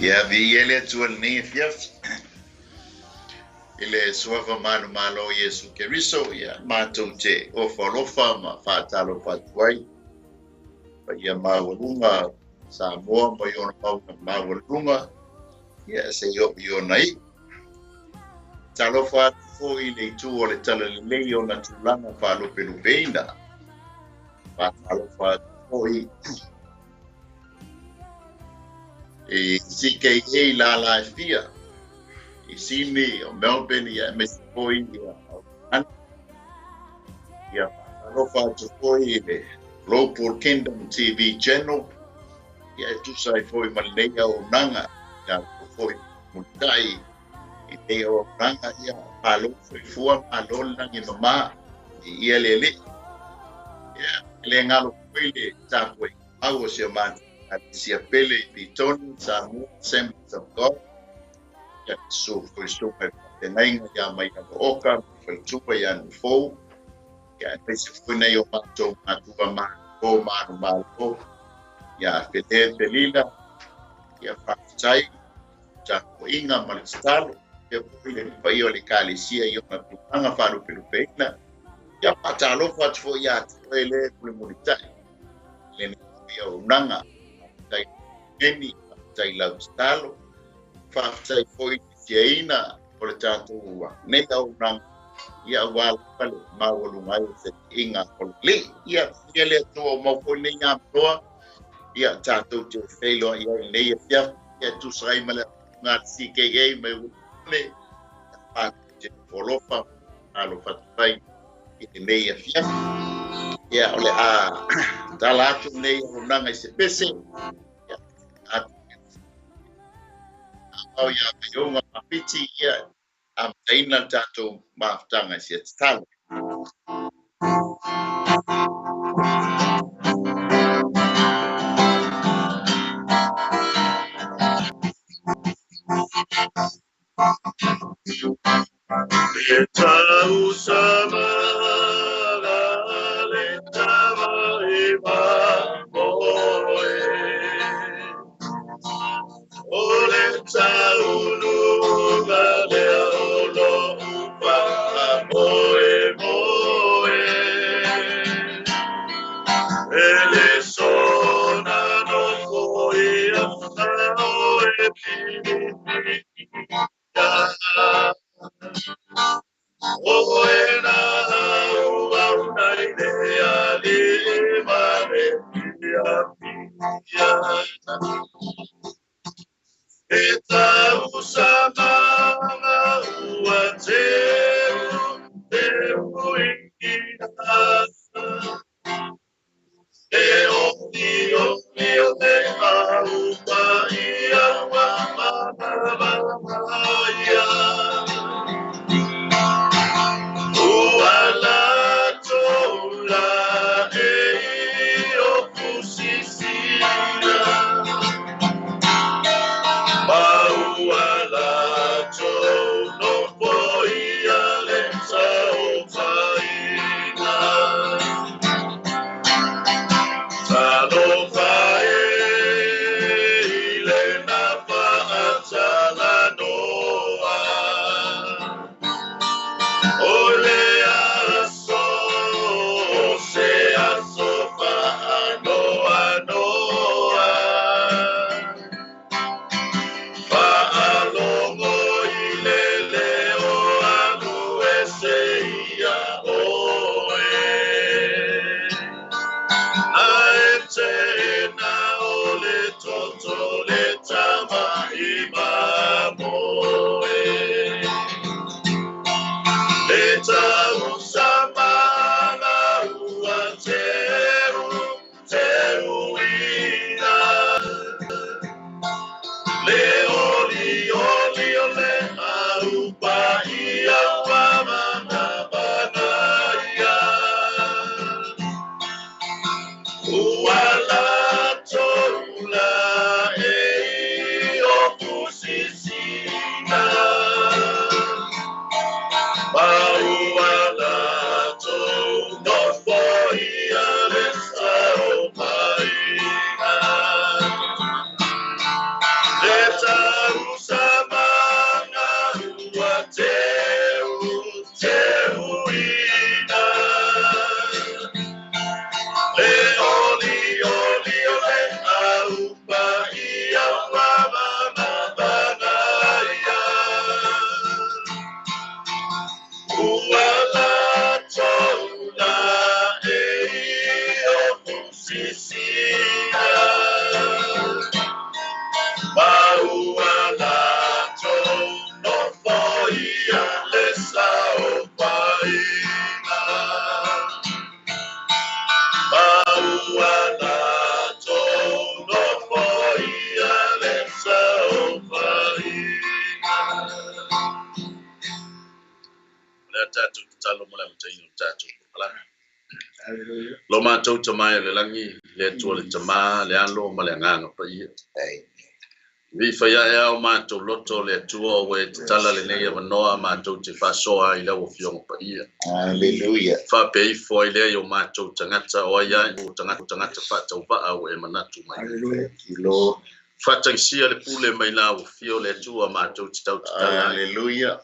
Ia viia le Atua i lenei afiafi i le suafa manumalo o Iesu Keriso, ia matou te ofa alofa ma faatalofa atu ai paia maualuga Samoa mai ona mauga maualuga, ia se i oo i ona iu. Talofa atu foi i le itu o le talalelei o ona tulaga faalupelupeina. Faatalofa atu foi i CKA lala e fia. i Sydney, o Melbourne, ia aemaise foi ia ia faatalofa atu foi i le Global Kingdom TV Channel, ia e tusa ai foi ma lenei auaunaga, ia foi mulitai i lenei auaunaga, ia malo soifua, malo le lagi mama i ia le Alii. Ia e le galo foi le tapuaiga mau o si o matou Ekalesia pele i Petone, Samoa Assemblies of God, ia susu foi susuga i le faafeagaiga ia Maiava Oka ma le faletua ia Nuufou, ia aemaise foi nai o matou matua malo manumalo ia Fele Felila, ia faafetai tapuaiga ma le tatalo, ia foi le paia o le Ekalesia i ona tulaga faalupelupeina, ia faatalofa atu foi ia te oe le mulimulitai lenei foi auaunaga. Faafetai eni, faafetai lau tatalo, faafetai foi le fiaina o le tatou nei auaunaga, ia aua lava le maualuga ai o fetuiga o le Alii. Ia ia le Atua o mau foi nei avanoa, ia tatou te feiloai ai lenei afiafi, ia tusa ai ma le auaunaga a le CKA mai Ueligitone, matou te alofa alofa atu ai i lenei afiafi. Ia o le a tala atu lenei auaunaga i se pese, ia atu au ia Vaiouga Mapiti, ia amataina le tatou mafutaga i se tatalo. Le tausamaga le tama e mamoe, o le tauluga lea o lo'u faamoemoe. E le soona nofoia o e pilipilia, Tatou tatalo mo le amataina o le tatou polokalame. Lo matou Tama e o le lagi, le Atua le Tama, le Alo ma le Agaga Paia. Vii fai ae a o matou loto le Atua ua e tatala lenei avanoa matou te faasoa ai i lau Afioga Paia. Hallelujah. Faapea ifo ai lea i o matou tagata o ai ai o tagata tagata faatauvaa ua e manatu mai. Hallelujah. Thank you, Lord. Faatagisia le pule mai lau afio le Atua matou te tautatala ai. Hallelujah.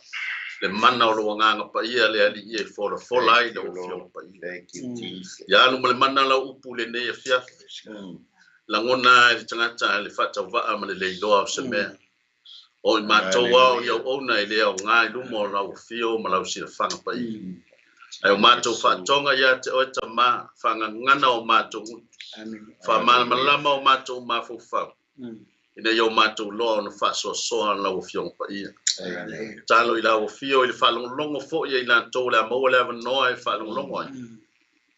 Le mana o lou Agaga Paia le Alii e folafola ai Thank you, lau Afioga Lord. Paia. Thank you, Jesus. Ia alu ma le mana lau upu lenei afiafi. Lagona ai le tagata le faatauvaa ma le leiloa o se mea. O i matou ao i Hallelujah. auauna e le aoga i luma o lau afio ma lau silafaga paia. Ae o matou faatoga ia te oe Tama, faagagana o matou gutu, Amen. faamalamalama o matou mafaufau, ina ia o matou loa ona faasoasoa lau Afioga Paia. Amen. Talo i lau afio i le faalogologo foi ai latou le a maua le avanoa e faalogologo ai.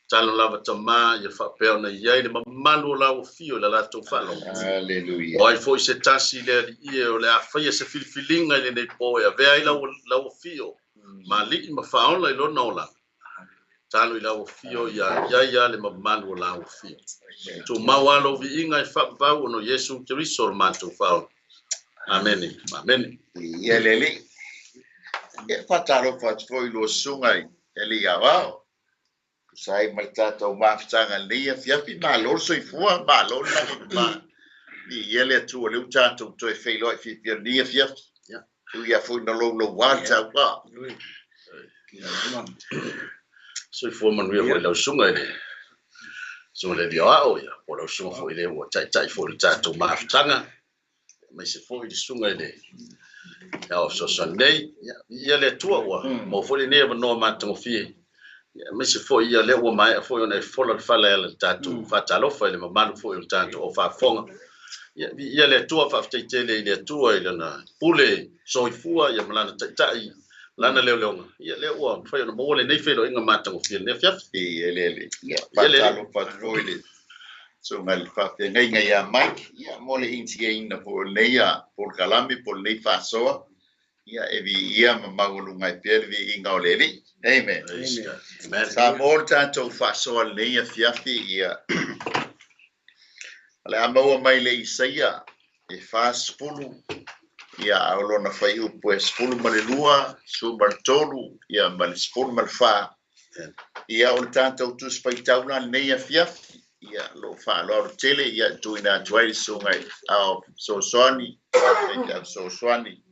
Talo lava Tama ia faapea ona i ai le mamalu o lau afio i le latou faalogo. Hallelujah. O ai foi se tasi le alii e o le a faia se filifiliga i lenei po e avea ai lau, lau afio, ma alii ma faaola i lona olaga. Talo i lau afio ia i ai ia le mamalu o lau afio. Tumau a lou viiga e faavavau ona o Iesu Keriso o le matou faaola. Amene. Amene. Ia le Alii. Ia faatalofa atu foi i lua susuga i alii aoao. Tusa ai ma le tatou mafutaga i lenei afiafi, malo le soifua, malo le lagi e mama. Viia le Atua o lea ua tatou toe feiloai fiafia i lenei afiafi. Ui lava foi ina louloua le taugā. Soifua manuia foi i lau susuga i le susuga i le alii aoao, ia, po o lau susuga foi le ua taitai foi i le tatou mafutaga, aemaise foi le susuga i le ao fesoasoani nei. Ia, viia le Atua ua maua foi lenei avanoa matagofie. Ia, aemaise foi ia lea ua maea foi ona e fola le fala e ala i le tatou faatalofa i le mamalu foi o le tatou au faafofoga. Ia, viia le Atua, faafetai tele i le Atua i lana pule soifua ia ma lana taitai, lana leoleoga. Ia, lea ua mafai ona maua lenei feiloaiga matagofie i lenei afiafi. Ia le Alii. Ia Ia le Alii. faatalofa atu foi i le susuga i le faafeagaiga ia Mike, ia mo le initiaina foi o lenei polokalame po o lenei faasoa. Ia e viia ma maualuga ai pea le viiga o le Alii. Amen. Praise God. Amen. Sa mo le tatou faasoa i lenei afiafi, ia o le a maua mai le Isaia e 40, ia a o lona fuaiupu e 12, 13, ia ma le 14. Ia o le tatou tusi faitau la lenei afiafi, ia lou faaaloalo tele ia tuuina atu ai le susuga i ao fesoasoani, faitau fesoasoani.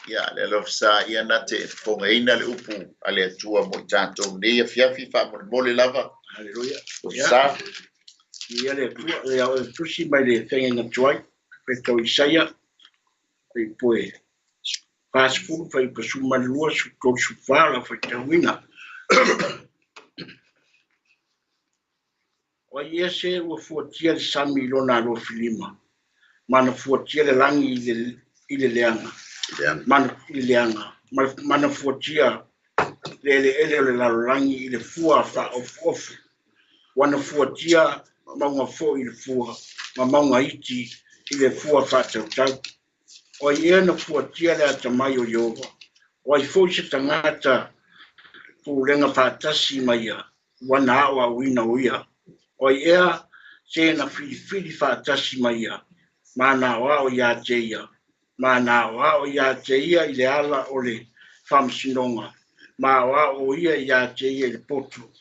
Ia le alofa sa ia na te fofogaina le upu a le Atua mo i tatou nei afiafi faamolemole lava. Hallelujah. O sa. Ia le Atua, le ao e tusi mai le feagaiga tuai, faitau Isaia, fuaiupu e 40, fuaiupu 12, 34 la faitauina. O ai ese ua fuatia le sami i lona alofilima, ma na fuatia le lagi i le leaga, mana i le leaga, mana fuatia le eleele o le lalolagi i le fua faaofuofu. Ua na fuatia mauga foi i le fua, ma mauga iti i le fua faatautau. O ai ea na fuatia le atamai o Ieova, o ai foi se tagata pulega faatasi ma ia, ua na aoaoina o ia. O ai ea se na filifili faatasi ma ia, ma na aoao ia te ia, ma na aoao ia te ia i le ala o le faamasinoga, ma aoao o ia ia te ia i le poto,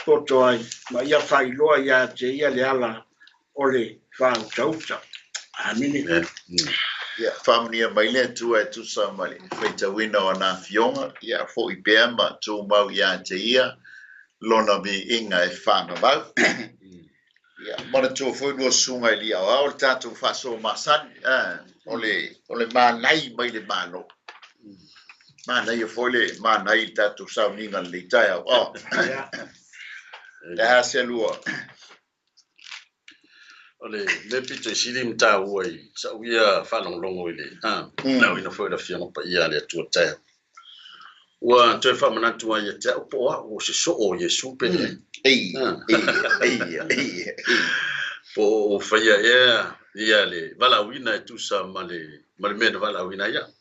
poto ai, ma ia faailoa ia te ia le ala o le faautauta. Amene. Amen. Ia faamanuia mai le Atua e tusa ma le faitauina o ana afioga, ia foi pea ma tumau ia te ia lona viiga e faagavau. Ia manatua foi lua susuga i alii aoao le tatou faasoa masani, o le manai mai le Malo. Manaia foi le manai i le tatou sauniga lenei taeao. Le a se lua. O le mea pito i sili ma taua i sau ia faalogologo i le lauina foi o le Afioga Paia a le Atua taeao. Ua toe faamanatu ai ia te au po o au o se soo o Iesu pe leai. Ei, ei, ei, ei, ei. Po o faia ea ia le valaauina e tusa ma le mea na valaauina ai au.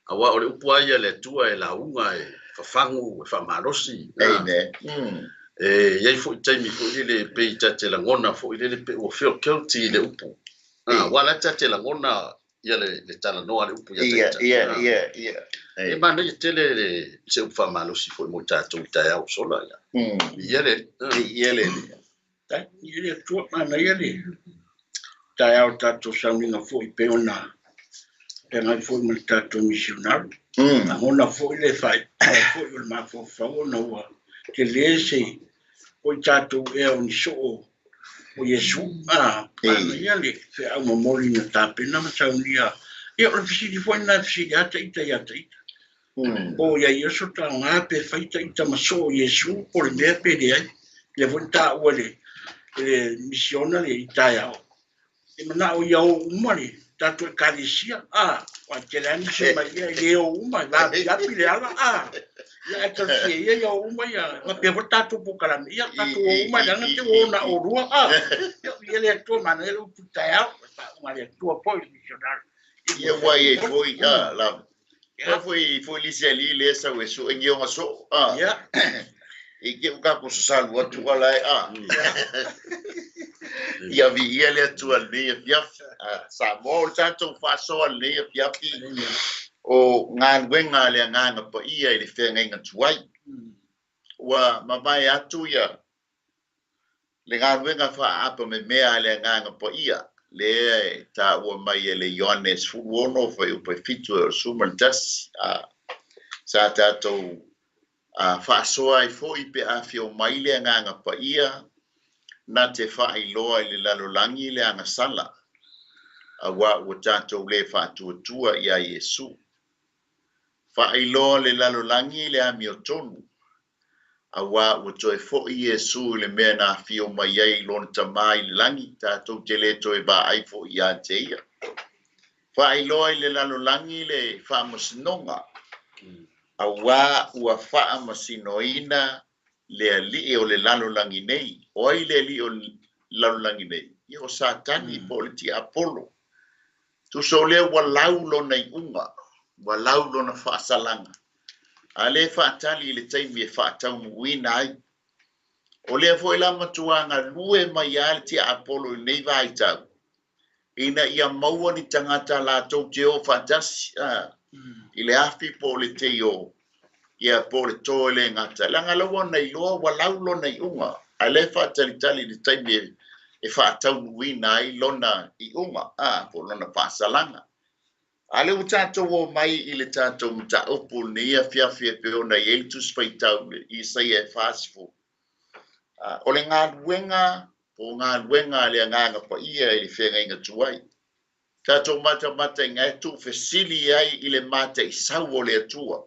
Aua o le upu ai ia le Atua e lauga e fafagu e faamalosi. Amen. E iai foʻi taimi foʻi lele pei ta te lagona foʻi lele pe ua feel guilty i le upu. Ua la ta te lagona ia le talanoa le upu ia taita. Ia, ia, ia. E manaia tele le se upu faamalosi foʻi mo tatou i taeao ua sola ia. Ia le. Ia le. Ia le Atua manaia le taeao tatou sauniga foʻi pei ona feagai foʻi ma le tatou misionari. Lagona foʻi le faaipoa foʻi o le mafaufau ona ua tele se foi tatou ea o ni soo o Iesu. Manaia le feau momoli na tapena ma saunia. Ia o le fesili foi na fesili a taita ia taita. Po ia ia so taoga pe fai taita ma soo Iesu po le mea pe leai. Le foi na taua le misiona le i taeao. E manao ia o uma le tatou ekalesia. Ua tele lava nisi mai ia e le o uma, e vaapiapi le ala. Ia ae talosia ia ia o uma ia faapea foi le tatou polokalame. Ia tatou o uma leaga te ua o na olua. Ia ia le Atua manaia le upu i taeao. Faauga le Atua foi le misionari. Ia ua iai foi lava. Ia foi foi lisi ali le sau e su e ngionga so. Ia. I ke uka ko salu atu ala e a. Ia vi ia le Atua lenei afiafi. Samoa o le tatou faasoa lenei afiafi o galuega a le Agaga Paia i le feagaiga tuai. Ua mavae atu ia le galuega faaapamemea a le Agaga Paia lea e taua mai e le Ioane 16 fuaiupu e 7 e o le 11. Sa tatou faasoa ai foi pe afio mai le Agaga Paia na te faailoa i le lalolagi le agasala auā ua tatou lē faatuatua iā Iesu. Faailoa le lalolagi le amiotonu auā ua toe foʻi Iesu i le mea na afio mai ai i lona Tamā i le lagi tatou te lē toe vaai foʻi iā te ia. Faailoa i le lalolagi le faamasinoga auā ua faamasinoina le alii o le lalolagi nei. O ai le alii o le lalolagi nei? Ia o Satani po o le tiapolo. Tusa o lea ua lau lona iuga, ua lau lona faasalaga. A lē faatali i le taimi e faataunuuina ai. O lea foi la matuā galue mai lava le tiapolo i lenei vaitau ina ia maua ni tagata latou te o faatasi i le afi po o le teio ia po o le to e le gata. Leaga la ua na iloa ua lau lona iuga ae lē faatalitali i le taimi e faataunuuina ai lona iuga po o lona faasalaga. A lea ua tatou o mai i le tatou mataupu lenei afiafi e pei ona i ai le Tusi Faitau le Isaia e 40. O le galuega po o galuega a le Agaga Paia i le feagaiga tuai. Tatou matamata i gae tuufesili ai i le mataisau o le Atua.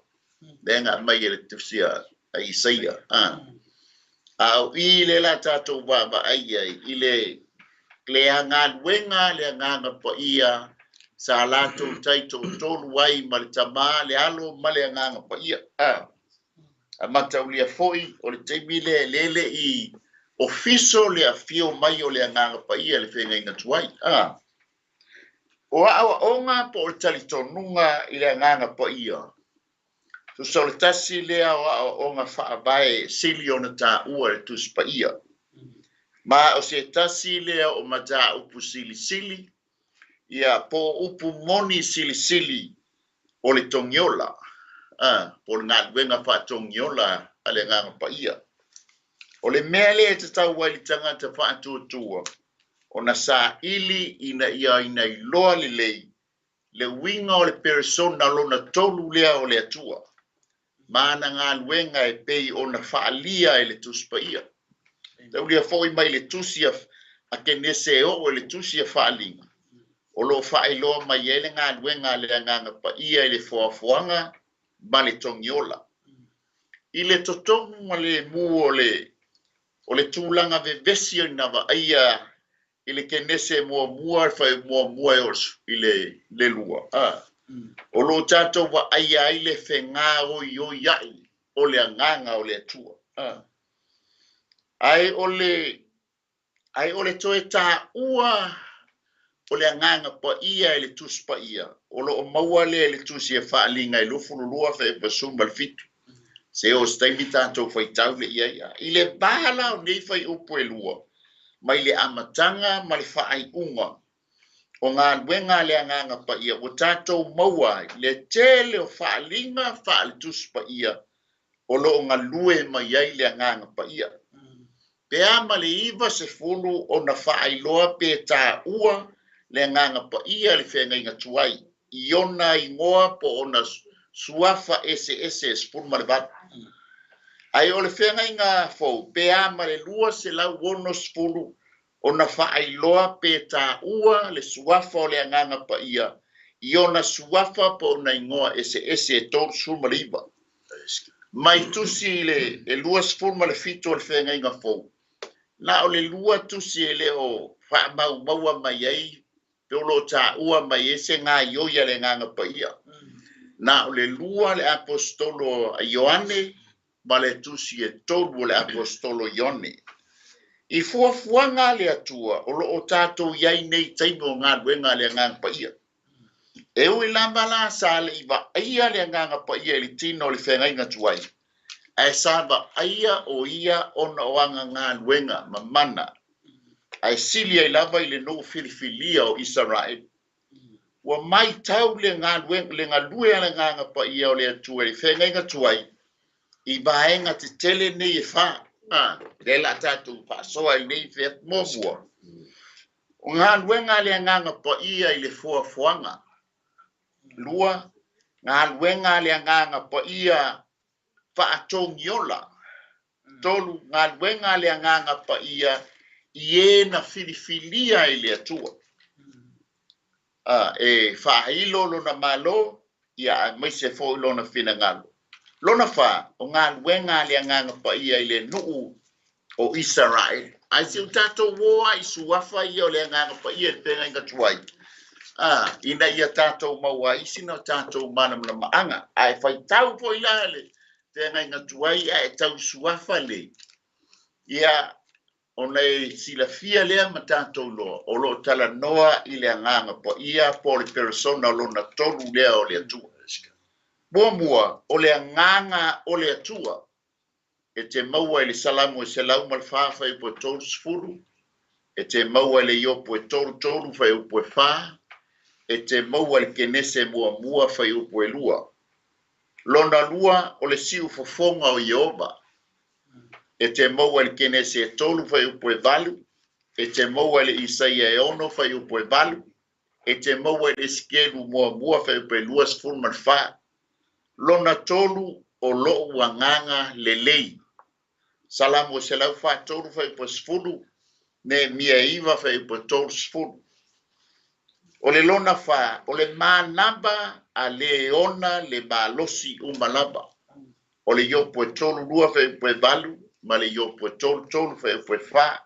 Lea na aumai e le Tusi a Isaia. A o i le la tatou vaavaai ai i le galuega le Agaga Paia sa latou taitoatolu ai ma le Tamā le Alo ma le Agaga Paia. A mataulia foi o le taimi lea e lele i ofiso le afio mai o le Agaga Paia le feagaiga tuai. O aoaoga po o le talitonuga i le Agaga Paia. Tusa o le tasi lea o aoaoga faavae sili ona taua le Tusi Paia. Ma o se tasi lea o mataupu silisili ia po o upu moni silisili o le togiola, po o le galuega faatogiola a le Agaga Paia. O le mea lea e tatau ai le tagata faatuatua ona saili ina ia ina iloa lelei le uiga o le peresona lona tolu lea o le Atua ma ana galuega e pei ona faalia e le Tusi Paia. Taulia foi mai le Tusi a Kenese e oo i le Tusi a Faaliga o loo faailoa mai ai le galuega a le Agaga Paia i le foafoaga ma le togiola. I le totogu ma le mu o le tulaga vevesi o ina vaaia i le Kenese muamua le fai muamua e o i le lua. O loo tatou vaaia ai le fegā oi ai o le Agaga o le Atua. Ae o le toe taua o le Agaga Paia i le Tusi Paia o loo maua lea i le Tusi e Faaliga e 22 fuaiupu 17. Se o se taimi tatou faitau lea i ai. I le va la o nei fuaiupu e lua, mai le amataga ma le faaiuga o galuega a le Agaga Paia, ua tatou maua ai le tele o faaaliga faale-Tusi Paia o lo o galue mai ai le Agaga Paia. Pe a ma le 90 ona faailoa pe taua le Agaga Paia i le feagaiga tuai i ona igoa po o ona suafa eseese e 18. Ae o le feagaiga fou, pe a ma le 260 ona faailoa pe taua le suafa o le Agaga Paia i ona suafa po o ona igoa eseese e 39. Mai tusi i le 27 o le feagaiga fou, na o le lua tusi e le o faamaumaua mai ai pe o lo o taua mai ai se gaioi a le Agaga Paia. Na o le lua le Aposetolo a Ioane ma le tusi e tolu o le Aposetolo Ioane. I fuafuaga a le Atua o lo o tatou i ai nei i taimi o galuega a le Agaga Paia. E ui lava la sa le i vaaia le Agaga Paia i le tino o le feagaiga tuai, ae sa vaaia o ia ona o ana galuega ma mana, ae sili ai lava i le nuu filifilia o Isaraelu. Ua matau le galuega, le galue a le Agaga Paia o le Atua i le feagaiga tuai i vaega tetele nei e fa. Lea la tatou faasoa i lenei muamua. O galuega a le Agaga Paia i le foafoaga. Lua, galuega a le Agaga Paia faatogiola. Tolu, galuega a le Agaga Paia i e na filifilia i le Atua. E faailo lona malo, ia aemaise foi lona finagalo. Lona fa, o galuega a le Agaga Paia i le nuu o Isaraelu. Ae se i tatou o lava i suafa ia o le Agaga Paia i le feagaiga tuai, ina ia tatou maua ai sina tatou malamalamaga. Ae faitau foi la le feagaiga tuai ae tau suafa le, ia ona e silafia lea ma tatou loa, o lo o talanoa i le Agaga Paia po o le persona lona tolu lea o le Atua. Muamua, o le Agaga o le Atua e te maua i le Salamo e 104 fuaiupu e 30, e te maua i le Iopu e 33 fuaiupu e 4, e te maua i le Kenese muamua fuaiupu e 2. Lona lua, o le siufofoga o Ieova, e te maua i le Kenese e 3 fuaiupu e 8, e te maua i le Isaia e 6 fuaiupu e 8, e te maua i le Esikelu muamua fuaiupu e 24. Lona tolu, o lou agaga lelei. Salamo e 143 fuaiupu e 10, Neemia e 9 fuaiupu e 30. O le lona fa, o le manava a le ona le malosi uma lava. O le Iopu e 32 fuaiupu e 8, ma le Iopu e 33 fuaiupu e 4.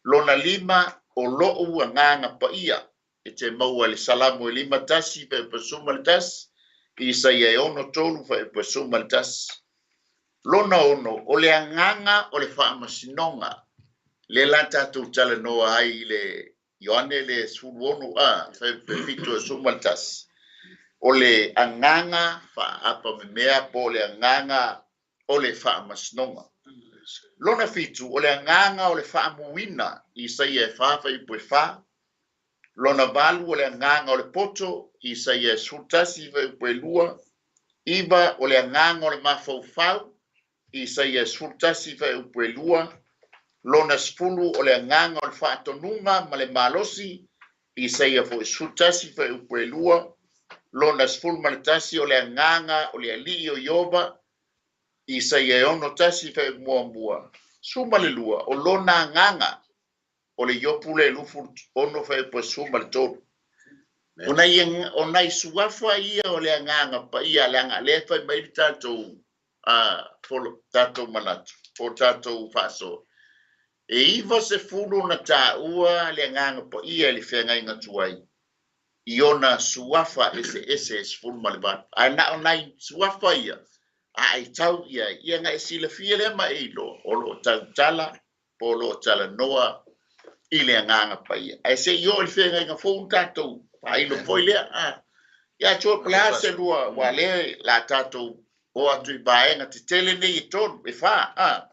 Lona lima, o lou Agaga Paia, e te maua i le Salamo e 51 fuaiupu e 11, Isaia e 63 fuaiupu e 11. Lona ono, o le agaga o le faamasinoga, le la tatou talanoa ai i le Ioane le 16 a fuaiupu e 7 e 11. O le agaga faaapamemea po o le agaga o le faamasinoga. Lona fitu, o le agaga o le faamuina, Isaia e 4 fuaiupu e 4. Lona valu, o le agaga o le poto, Isaia e 11 fuaiupu e 2. Iva, o le agaga o le mafaufau, Isaia e 11 fuaiupu e 2. Lona 10, o le agaga o le faatonuga ma le malosi, Isaia foi 11 fuaiupu e 2. Lona 11, o le agaga o le alii o Ieova, Isaia e 61 fuaiupu muamua. 12, o lona agaga o le Iopu le 26 fuaiupu e 13. O nai suafa ia o le Agaga Paia, leaga lea e fai mai le tatou tatou manatu po o tatou faasoa. E 90 na taua le Agaga Paia i le feagaiga tuai i ona suafa eseese e 18. Ae na o nai suafa ia a e tau i ai, ia na e silafia lea ma e iloa o lo o tautala po o lo o talanoa i le Agaga Paia. Ae se i oo i le feagaiga fou tatou faailo foi lea. Ia tua po o le a se lua, ua lea la tatou O atu i vaega tetele nei e tolu, e fā, a.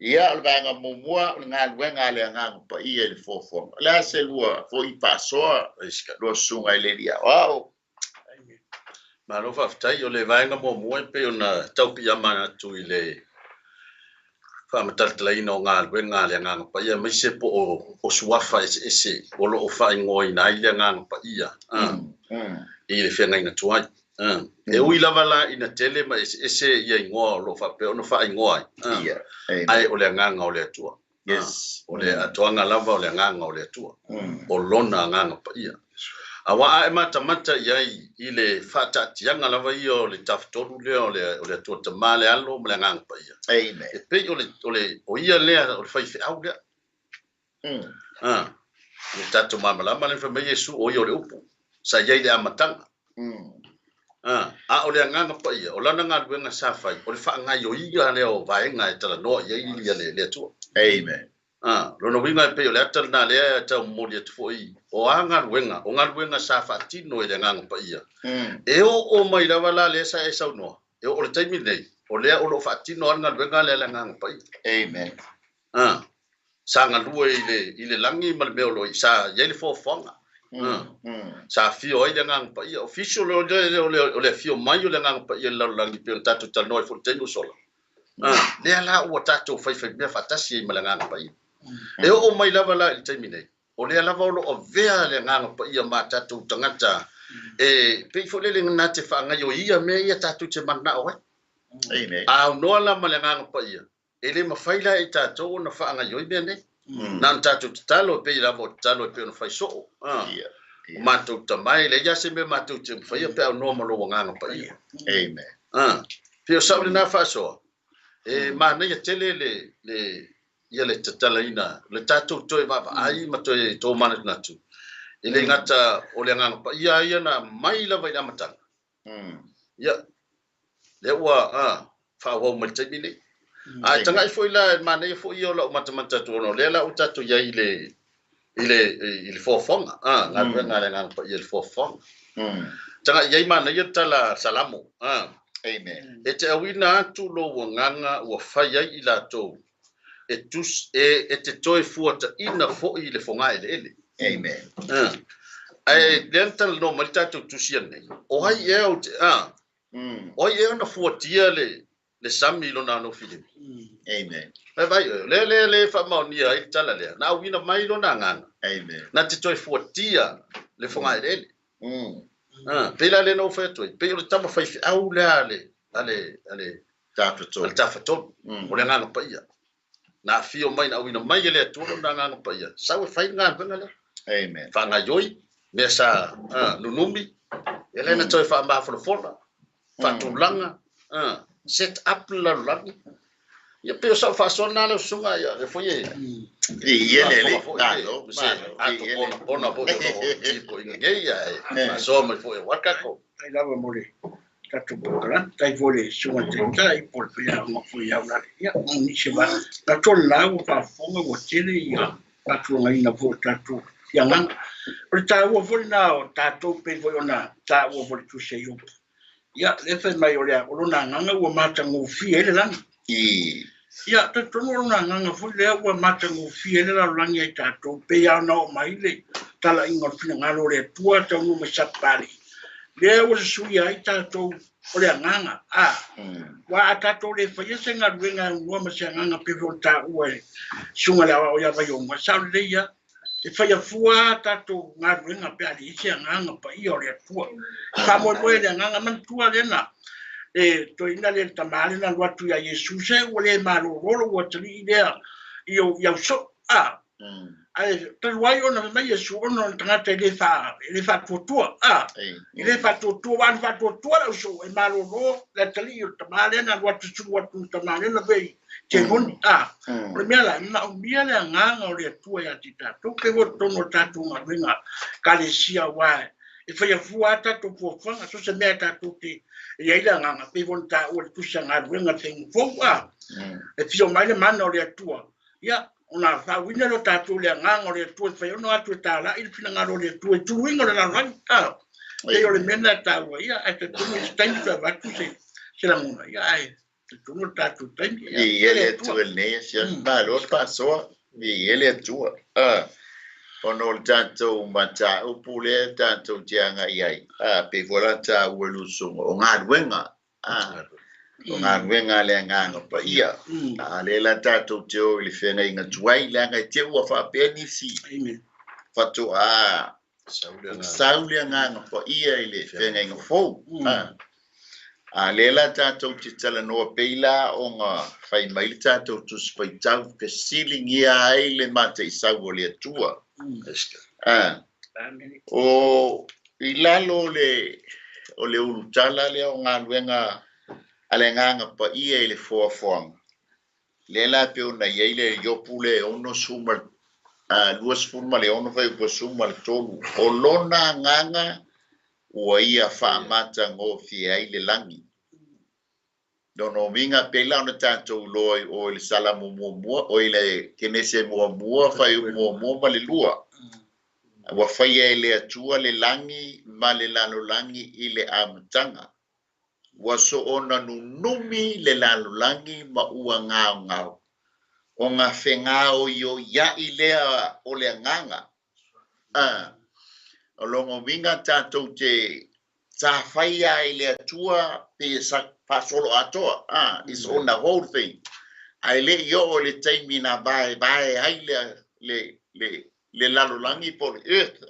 Ia, o le vaega muamua, o le galuega a le Agaga Paia i le foafoaga. O le a se lua foi faasoa, lua susuga i le Alii Aoao? Malo faafetai. O le vaega muamua e pei ona tau piiama atu i le faamatalatalaina o galuega a le Agaga Paia, aemaise po o suafa eseese o lo o faaigoaina ai le Agaga Paia i le feagaiga tuai. E ui lava la ina tele ma eseese ia igoa o lo o faapea ona faaigoa ai, ae o le Agaga o le Atua. O le atoaga lava o le Agaga o le Atua, o lona Agaga Paia. Aua a e matamata i ai i le faataatiaga lava ia o le tafatolu lea o le Atua Tama, le Alo ma le Agaga Paia. Amen. E pei o le o ia lea o le faifeau lea. Le tatou malamalama le fai mai Iesu o ia o le upu sa i ai le amataga. A o le Agaga Paia, o lana galuega sa fai, o le faagaioiga lea o vaega e talanoa i ai ia le Atua. Amen. Lona uiga e pei o le ata lena lea e tau momoli atu foi o a galuega, o galuega sa faatino e le Agaga Paia. E oo mai lava la lea sa e saunoa, e oo le taimi nei, o lea o lo o faatino ai le galuega lea a le Agaga Paia. Amen. Sa galue i le lagi ma le mea o lo o sa i ai le foafoaga. Sa afio ai le Agaga Paia. Official o le afio mai o le Agaga Paia i le lalolagi pei ona tatou talanoa ai foi i le taimi ua sola. Lea la ua tatou faifaimea faatasi ai ma le Agaga Paia. E oo mai lava la i le taimi nei, o lea lava o lo o avea le Agaga Paia ma tatou tagata e pei foi lele na te faagaioia mea ia tatou te mananao ai. Amen. A aunoa la ma le Agaga Paia, e le mafai la i tatou ona faagaioi mea nei. Na ona tatou tatalo e pei lava o tatalo e pei ona fai soo. O matou tamai, le ia se mea matou te mafaia pe aunoa ma lou Agaga Paia. Amen. Pei o sau lena faasoa, e manaia tele le ia le tatalaina, le tatou toe vaavaai ma toe tomanatunatu. E le gata o le Agaga Paia ia na mai lava i le amataga. Ia, lea ua faaauau mai le taimi nei. Ae tagai foi la e manaia foi ia o lau matamata atu ona o lea la ua tatou i ai i le foafoaga, galuega a le Agaga Paia i le foafoaga. Tagai i ai manaia le tala Salamo. Amen. E te auina atu lou agaga ua fai ai i latou e te toe fuataina foi i le fogaeleele. Amen. Ae lea na talanoa mai le tatou tusi nei. O ai ea o te o ai ea ona fuatia le sami i lona alofilima. Amen. Vai vai, le le faamaonia ai le tala lea. Na auina mai lona agaga. Amen. Na te toe fuatia le fogaeleele. Pei la lea na ou fai atu ai. Pei o le tama faifeau lea a le tafatolu. O le Agaga Paia. Na afio mai, na auina mai e le Atua lona Agaga Paia. Sau e fai le galuega lea. Amen. Faagaioi, mea sa nunumi, e le na toe faamafolafola, faatulaga, set up le lalolagi. Ia pei o sau faasoa lena lau susuga, ia le foi e Ia le le, malo, malo. Ato pona foi o lo o tipo inga nei, ia e faasoa mai foi o wakako. Tai lava mo le tatou polokalame, tai foi le susuga i le taitai, po o le faiaoga foi au lale. Ia, o nisi va. Tatou le ua faafofoga ua tele ia faatulagaina foi o tatou i agaga. O le taua foi lena o tatou pei foi ona taua foi le tusi a Iopo. Ia, le fai mai o le o lona agaga ua matagofie ai le lagi. Ia, talitonu o lona agaga foi lea ua matagofie ai le lalolagi ai tatou, pei lava ona oo mai le talaiga o le finagalo o le Atua taunuu mai Sapapalii. Lea ua susuia ai tatou o le agaga. Ua a tatou le faia se galuega e aunoa ma se agaga pei foi ona taua e susuga i le aoao ia Vaioga, sao lelei ia. E faia fua tatou galuega pe a leai se agaga paia o le Atua. Faamoemoe le agaga manatua lena. E toeaina le tama lena alu atu ia Iesu se ua le malolo ua talii lea i au soo. Ae talu ai ona fai mai Iesu ona o le tagata e le faatuatua. E le faatuatua, ua ana faatuatua lau soo e malolo le atalii o le tama lena alu atu sulu atu le tama lena vei te moni. O le mea la, na umia le agaga o le Atua ia te tatou, pe ua totonu o le tatou galuega kalesia ua e faia fua a tatou fuafuaga, so se mea tatou te e ai le agaga, pe ua taua le tusi a galuega le faiga fou, E fio mai le mana o le Atua. Ia, ona faauina lo tatou le agaga o le Atua e fai ona atu e talai le finagalo o le Atua i tuluiga o le lalolagi. Pei o le mea lena e taua ia, ae talitonu i se taimi toe avatu se Se lagona, ia ae talitonu le tatou taimi. Viia le Atua i lenei afiafi. Malo le faasoa. Viia le Atua. Ona o le tatou mataupu lea tatou te agai ai, pei foi la taua i le usuga, o galuega. O galuega a le Agaga Paia. A lea la tatou te o i le feagaiga tuai, leaga e te ua faapea nisi faatoa sau le Agaga Paia i le feagaiga fou. A lea la tatou te talanoa pei la ona fai mai le tatou Tusi Faitau, fesiligia ai le mataisau o le Atua. O i lalo o le ulutala lea o galuega a le Agaga Paia i le foafoaga, lea la pei ona i ai le Iopu le 26 fuaiupu 13, o lona agaga ua ia faamatagofie ai le lagi. Lona uiga pei la ona tatou iloa o i le Salamo muamua, o i le Kenese muamua, fuaiupu 1 ma le 2. Ua faia e le Atua le lagi ma le lalolagi i le amataga. Ua soona nunumi le lalolagi ma ua gaogao. O ngā whengao i o iai lea o le agaga. O lona uiga tatou te sa faia i le Atua pe sa faasolo atoa. It's on the whole thing. Ae le i oo le taimi na vaevae ai le lalolagi po le earth.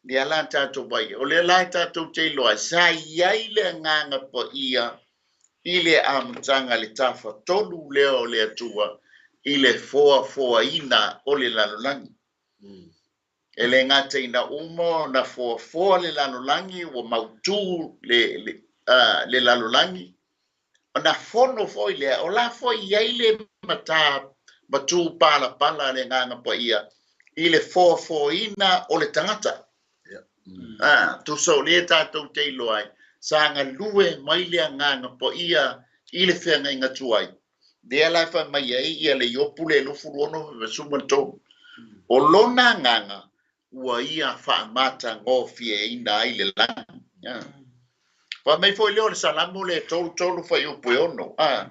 Lea la tatou vai. O lea la tatou te iloa, sa i ai le Agaga Paia i le amataga le tafatolu lea o le Atua i le foafoaina o le lalolagi. E le gata ina uma na foafoa le lalolagi, ua mautū le lalolagi. Ona fono foi lea, o la foi i ai le mata matu palapala le Agaga Paia i le foafoaina o le tagata. Tusa o lea tatou te iloa ai, sa galue mai le Agaga Paia i le feagaiga tuai. Lea la e fai mai ai ia le Iopu le 26 13. O lona agaga ua ia faamatagofieina ai le lagi. Fai mai foi lea o le Salamo le 33 fuaiupu 6.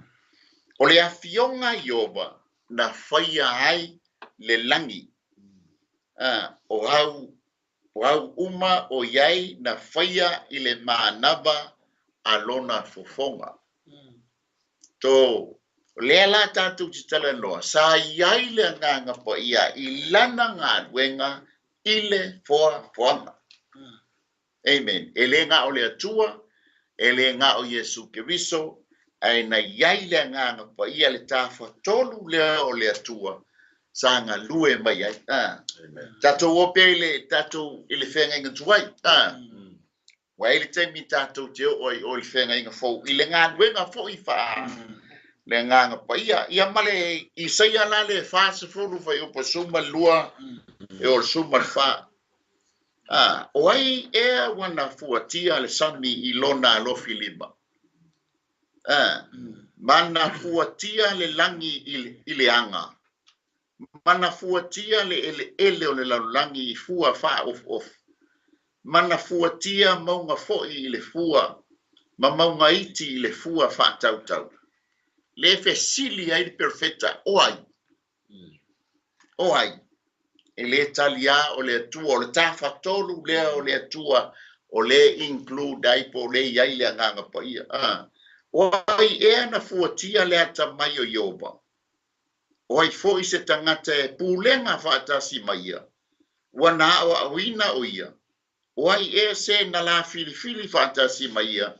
O le afioga Ieova na faia ai le lagi. O au uma o iai na faia i le manava a lona fofoga. To lea la tatou te talanoa, sa i ai le Agaga Paia i lana galuega i le foafoaga. Amen. E le gao le Atua, e le gao Iesu Keriso, ae na i ai le Agaga Paia le tafatolu lea o le Atua sa galue mai ai. Tatou o pea i le tatou i le feagaiga tuai. Ua ai le taimi tatou te oo ai o i le feagaiga fou i le galuega foi faa le Agaga Paia. Ia ma le Isaia la le 40 fuaiupu 12 e o le 14. O ai ea ua na fuatia le sami i lona alofi lima? Mana fuatia le lagi i le aga. Mana fuatia le eleele o le lalolagi i fua faaofuofu. Mana fuatia mauga foi i le fua, ma mauga iti i le fua faatautau. Le fesili ai le perofeta, o ai? O ai? E le talia o le Atua, o le tafatolu lea o le Atua, o le include ai po o le i ai le Agaga Paia. O ai ea na fuatia le atamai o Ieova? O ai foi se tagata e pulega faatasi mai ia? Ua na aoaoina o ia. O ai ea se na la filifili faatasi mai ia?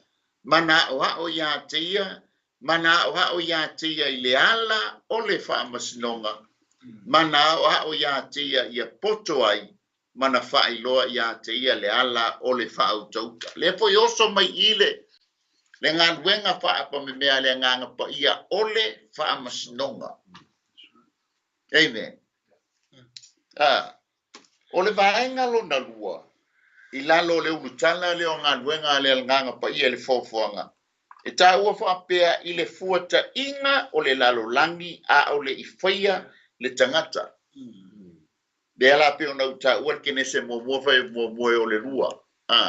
Ma na aoao ia te ia, ma na aoao ia te ia i le ala o le faamasinoga, ma na aoao ia te ia ia poto ai, ma na faailoa ia te ia le ala o le faautauta. Lea foi oso mai i le galuega faapamemea le Agaga Paia o le faamasinoga. Amen. O le vaega lona lua, i lalo o le ulutala lea o galuega a le Agaga Paia i le foafoaga, e taua faapea i le fuataiga o le lalolagi a o le i faia le tagata. Lea la pei ona ou taua le Kenese 1 fuaiupu 1 e o le 2.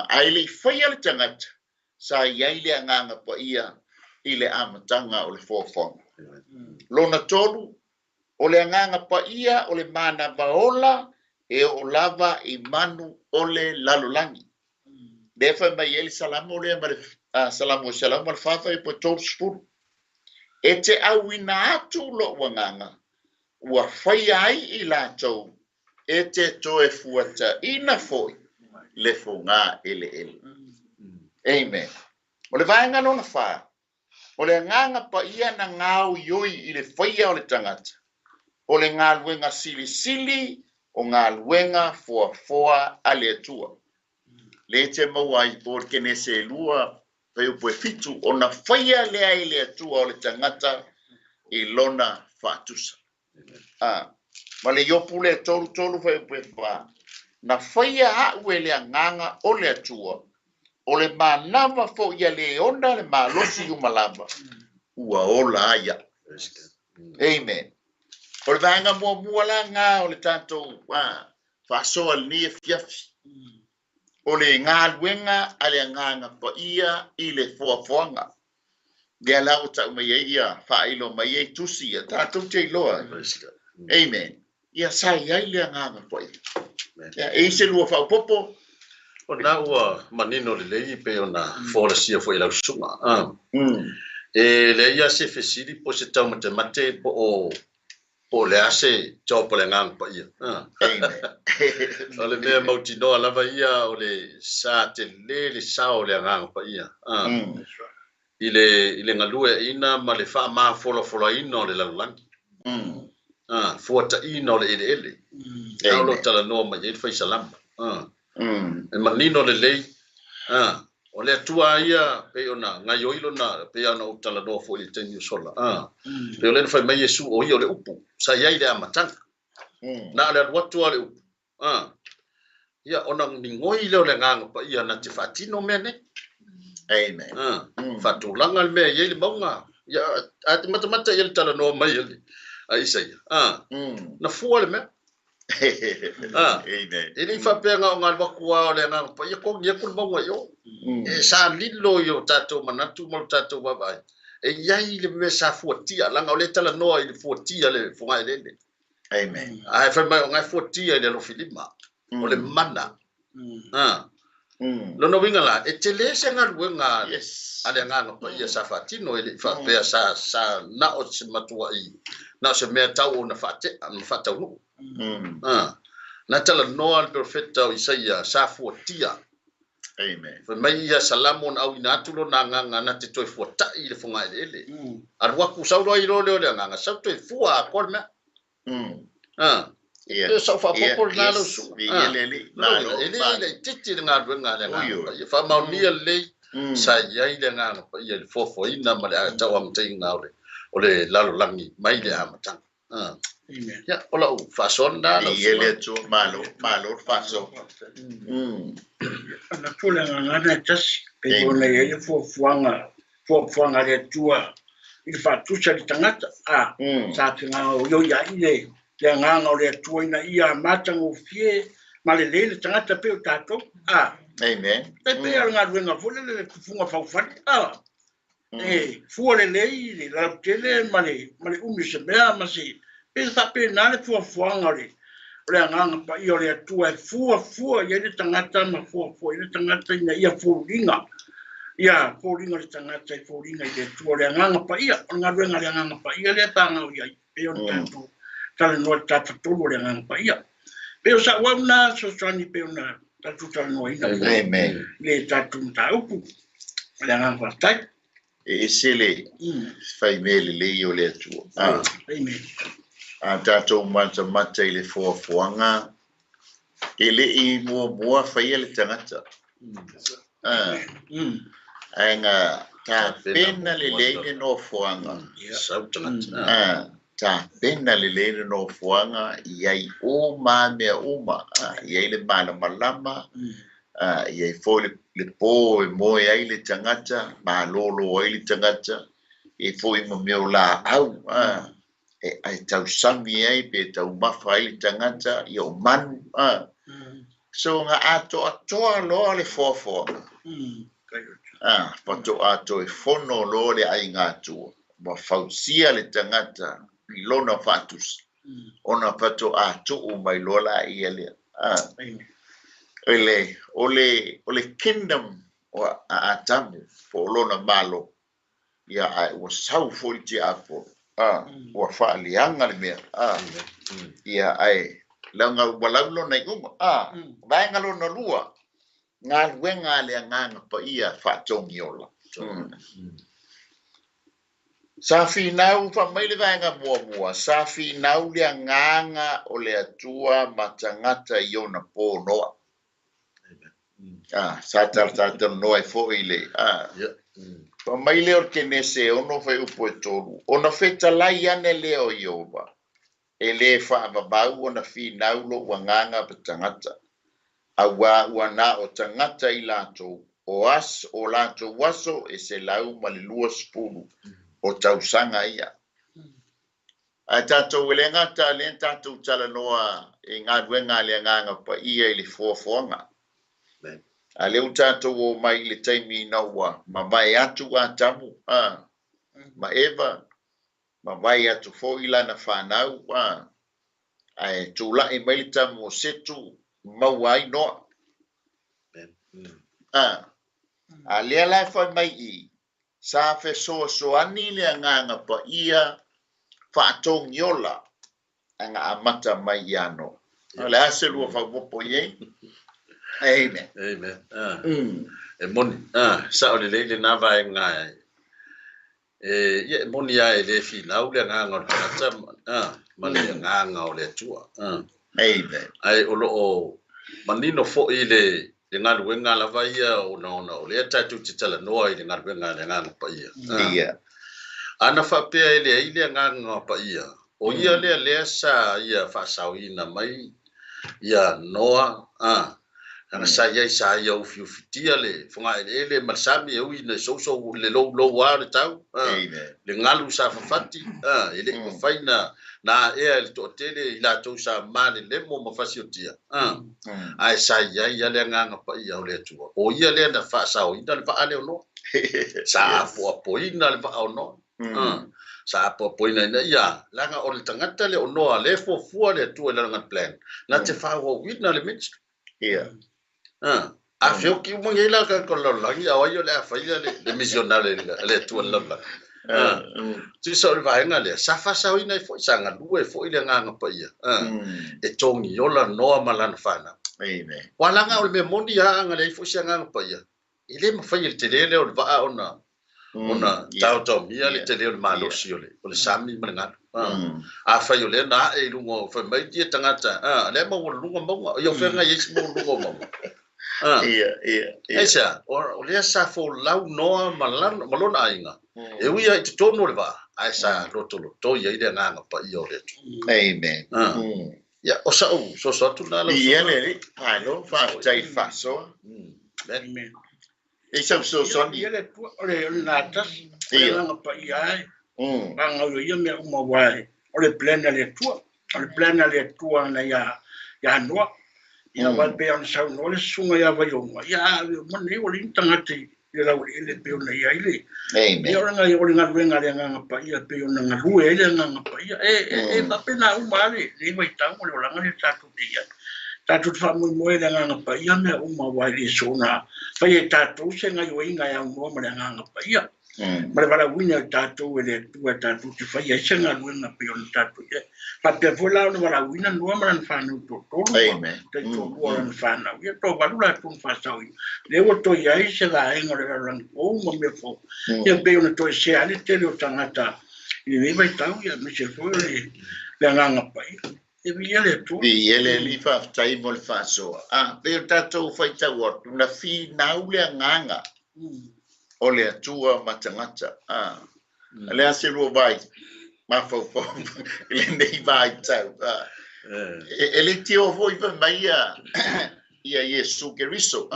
Ae le i faia le tagata, sa i ai le Agaga Paia i le amataga o le foafoaga. Lona tolu, o le agaga paia o le manava ola e oo lava i manu o le lalolagi. Lea fai mai ai le Salamo lea ma le Salamo e 104:30. E te auina atu lou agaga, ua faia ai i latou, e te toe fuataina foi le foga eleele. Amen. O le vaega lona fa, o le agaga paia na gaoioi i le faia o le tagata, o le galuega silisili o galuega foafoa a le Atua. Le te maua ai po le Kenese 2:7, ona faia lea i le Atua o le tagata i lona faatusa. Ma le Iopu le 33:4, na faia a'u e le agaga o le Atua, o le manava fo'i a le ona le malosi uma lava, ua ola ai a'u. Amen. O le vaega muamua la lena o le tatou faasoa lenei afiafi, o le galuega a le agaga paia i le foafoaga. Lea la ua tau mai ai ia faailo mai ai tusi ia tatou te iloa. Amen. Ia sa i ai le agaga paia. Ia, e i se lua faaopoopo. O na ua manino lelei pei ona folasia foi i lau susuga. E leai lava se fesili po o se taumatemate po o le a se job o le agaga paia. Amen. O le mea mautinoa lava ia o le sa tele le sao o le agaga paia. I le galueaiina ma le faamafolafolaina o le lalolagi. Fuataina o le eleele. A o lo talanoa mai ai le faisalama. E manino lelei. O le Atua ia pei ona gaoioi lona, pei ona ou talanoa foi i le taimi o sola. Pei o lea na fai mai Iesu o ia o le upu, sa i ai le amataga. Na o le alu atu lava le upu. Ia ona migoi lea o le agaga paia na te faatino mea nei. Amen. Faatulaga le mea e i ai le mauga. Ia a te matamata ia le talanoa mai a Isaia. Na fua le mea. Amen. E le i faapea o galu atu lava o le agaga paia togi atu le mauga i o. E sa lilo i o tatou manatu ma o tatou vaavaai. E i ai le mea sa fuatia, leaga o le talanoa i le fuatia le fogaeleele. Amen. Ae fai mai o ngai fuatia i le alofilima, o le mana. Lona uiga la, e tele se galuega a le agaga paia sa faatino, e le i faapea sa na o se matuai, na o se mea tau ona faatea ma faataunuu. Na talanoa le profeta o Isaia sa fuatia. Amen. Fai mai ia Salamo na auina atu lona agaga na te toe fuata'i i le fogaeleele. Alu atu sau loa i lo lea o le agaga, sau toe fua atoa le mea. Ia. E sau faaopoopo lena lau susuga. Ia le alii. Malo, E le malo. le itiiti le galuega a le agaga Ui, ui. paia. Faamaonia lelei, sa i ai le agaga paia i le foafoaina ma le tauamataina o le lalolagi mai le amataga. Amen. Ia, o lau faasoa lena lau Ia le susuga. Atua, malo, malo le faasoa. Ana tu le agaga e tasi, pei Amen. ona i ai le fuafuaga a le Atua i le faatusa i le tagata. Sa te gaoioi ai le agaga o le Atua ina ia matagofie ma lelei le tagata pei o tatou. Amen. E pei o le galuega foi lele le tufuga faufale. E fua lelei le lautele ma le umi o se mea ma se pe faapena le fuafuaga o le agaga paia o le Atua e fuafua i ai le tagata ma fuafua i le tagata ina ia foliga. Ia foliga le tagata e foliga i le Atua o le agaga paia, o le galuega a le agaga paia lea pagau i ai. Pei o le tatou talanoa le tafatolu o le agaga paia. Pei o sa'u au na fesoasoani pei ona tatou talanoaina foi Amen. le tatou mataupu. O le agaga faafetai. E ese le fai mea lelei o le Atua. Amen. A tatou matamata i le foafoaga, e le i muamua faia le tagata. Ae na tapena lelei le nofoaga. Sau tagata. Tapena lelei le nofoaga i ai uma mea uma. I ai le malamalama, i ai foi le po e moe ai le tagata, malolo ai le tagata, i ai foi ma mea o laau. E tausami ai pe taumafa ai le tagata, ia o manu. So nga atoatoa loa le foafoaga. Faatoa toe fono loa le aiga Atua, ua fausia le tagata i lona faatusa, ona faatoa tuu mai loa laia lea. O le kingdom o a Atamu po o lona malo, ia ae ua sau foi le tiapolo, ua faaleaga le mea, ia ae leaga ua lau lona iuga. Vaega lona lua, galuega a le Agaga Paia faatogiola. Sa finau faamai le vaega muamua, sa finau le agaga o le Atua ma tagata i ona po noa. Sa talatalanoa ai foi i le faamai lea o le Kenese 6 fuaiupu e 3, ona fetalai ane lea o Ieova, e lē faavavau ona finau lou agaga ma tagata, auā ua na o tagata i latou, o aso, o latou aso e 120 o tausaga ia. Ae tatou e le gata lea tatou talanoa i galuega a le Agaga Paia i le foafoaga. A lea ua tatou o mai i le taimi ina ua mavae atu Atamu ma Eva, mavae atu foi lana fanau, ae tulai mai le tama o Setu, maua ai Noa. A lea la e fai mai i, sa fesoasoani le Agaga Paia faatogiola aga amata mai ia Noa. O le a se lua faaopoopo i ai? Amen. Amen. E moni, sao lelei lena vaega e, ia e moni lava e lē finau le agaga o le tagata ma le agaga o le Atua. Amen. Ae o loo manino foi le galuega lava ia ona o lea tatou te talanoa i le galuega a le Agaga Paia. Ana faapea e leai le Agaga Paia, o ia lea sa ia faasaoina mai ia Noa, ana sa iai sa ia ufiufitia le fogaeleele ma le sami e ui ina sousou le loulou a o le tau, le galu sa fafati, e lei mafai na aea e le toatele i latou sa malelemo ma fasiotia, ae sa iai ia le Agaga Paia o le Atua. O ia lea na faasaoina le vaa lea o Noa, sa apoapoina le vaa o Noa, sa apoapoina ina ia leaga o le tagata le o Noa lea fuafua le Atua i lana plan na te faaauauina le ministry. A feoki uma nei la ka ko lalolagi, a o ai o le a faia le missionary le Atua i le lalolagi. Tusa o le vaega lea sa faasaoina ai foi, sa galue ai foi le Agaga Paia e togiola Noa ma lana fanau. Amen. Ua laga o le mea moni lava aga leai foi se Agaga Paia, e lē mafai e le tele lea o le vaa ona taotaomia le tele o le malosi o le sami ma le galu. Afai o lea na ae i luga o fai mai ia tagata, lea maualuluga mauga, ia o feagai ai se maualuluga o mauga. Aisea, o lea sa folau Noa ma lona aiga, e ui ai i totonu o le vaa, ae sa lotolotoi ai le Agaga Paia o le Atua. Amen. Ia, o sa'u soso atu na lau Ia le alii, malo, faafetai i le faasoa. Amen. E sau fesoasoani. Ia le Atua, o le natasi, o le Agaga Paia ai, fagauioia ia mea uma uae, o le plan a le Atua, o le plan a le Atua na ia Noa. Ia uae pei ona saunoa le susuga ia Vaioga, ia ave uma nei ua leai ni tagata i le laueleele pei ona i ai le. Amen. Ia o le galuega a le Agaga Paia pei ona galue ai le Agaga Paia. E faapena uma lava lenei vaitau o le olaga lea tatou te i ai. Tatou te faamoemoe i le Agaga Paia mea uma aua e le soona faia e tatou se gaioiga e aunoa ma le Agaga Paia. Ma le valaauina o tatou e le Atua e tatou te faia ai se galuega pei ona tatou i ai. Faapea foi la ona valaauina Noa ma lana fanau toatolu, taitoalua o lana fanau, ia toavalu latou na faasaoina. Lea ua toe i ai se vaega o le lalolagi fou ma mea fou, ia pei ona toe sea ai le tele o tagata i lenei vaitau, ia aemaise foi o le Agaga Paia. E viia le Atua. Viia le Alii, faafetai mo le faasoa. Pei o tatou faitau atu, na finau le agaga o le Atua ma tagata. Le a se lua vai mafaufau i lenei vaitau. E le tio foi fai mai ia Iesu Keriso.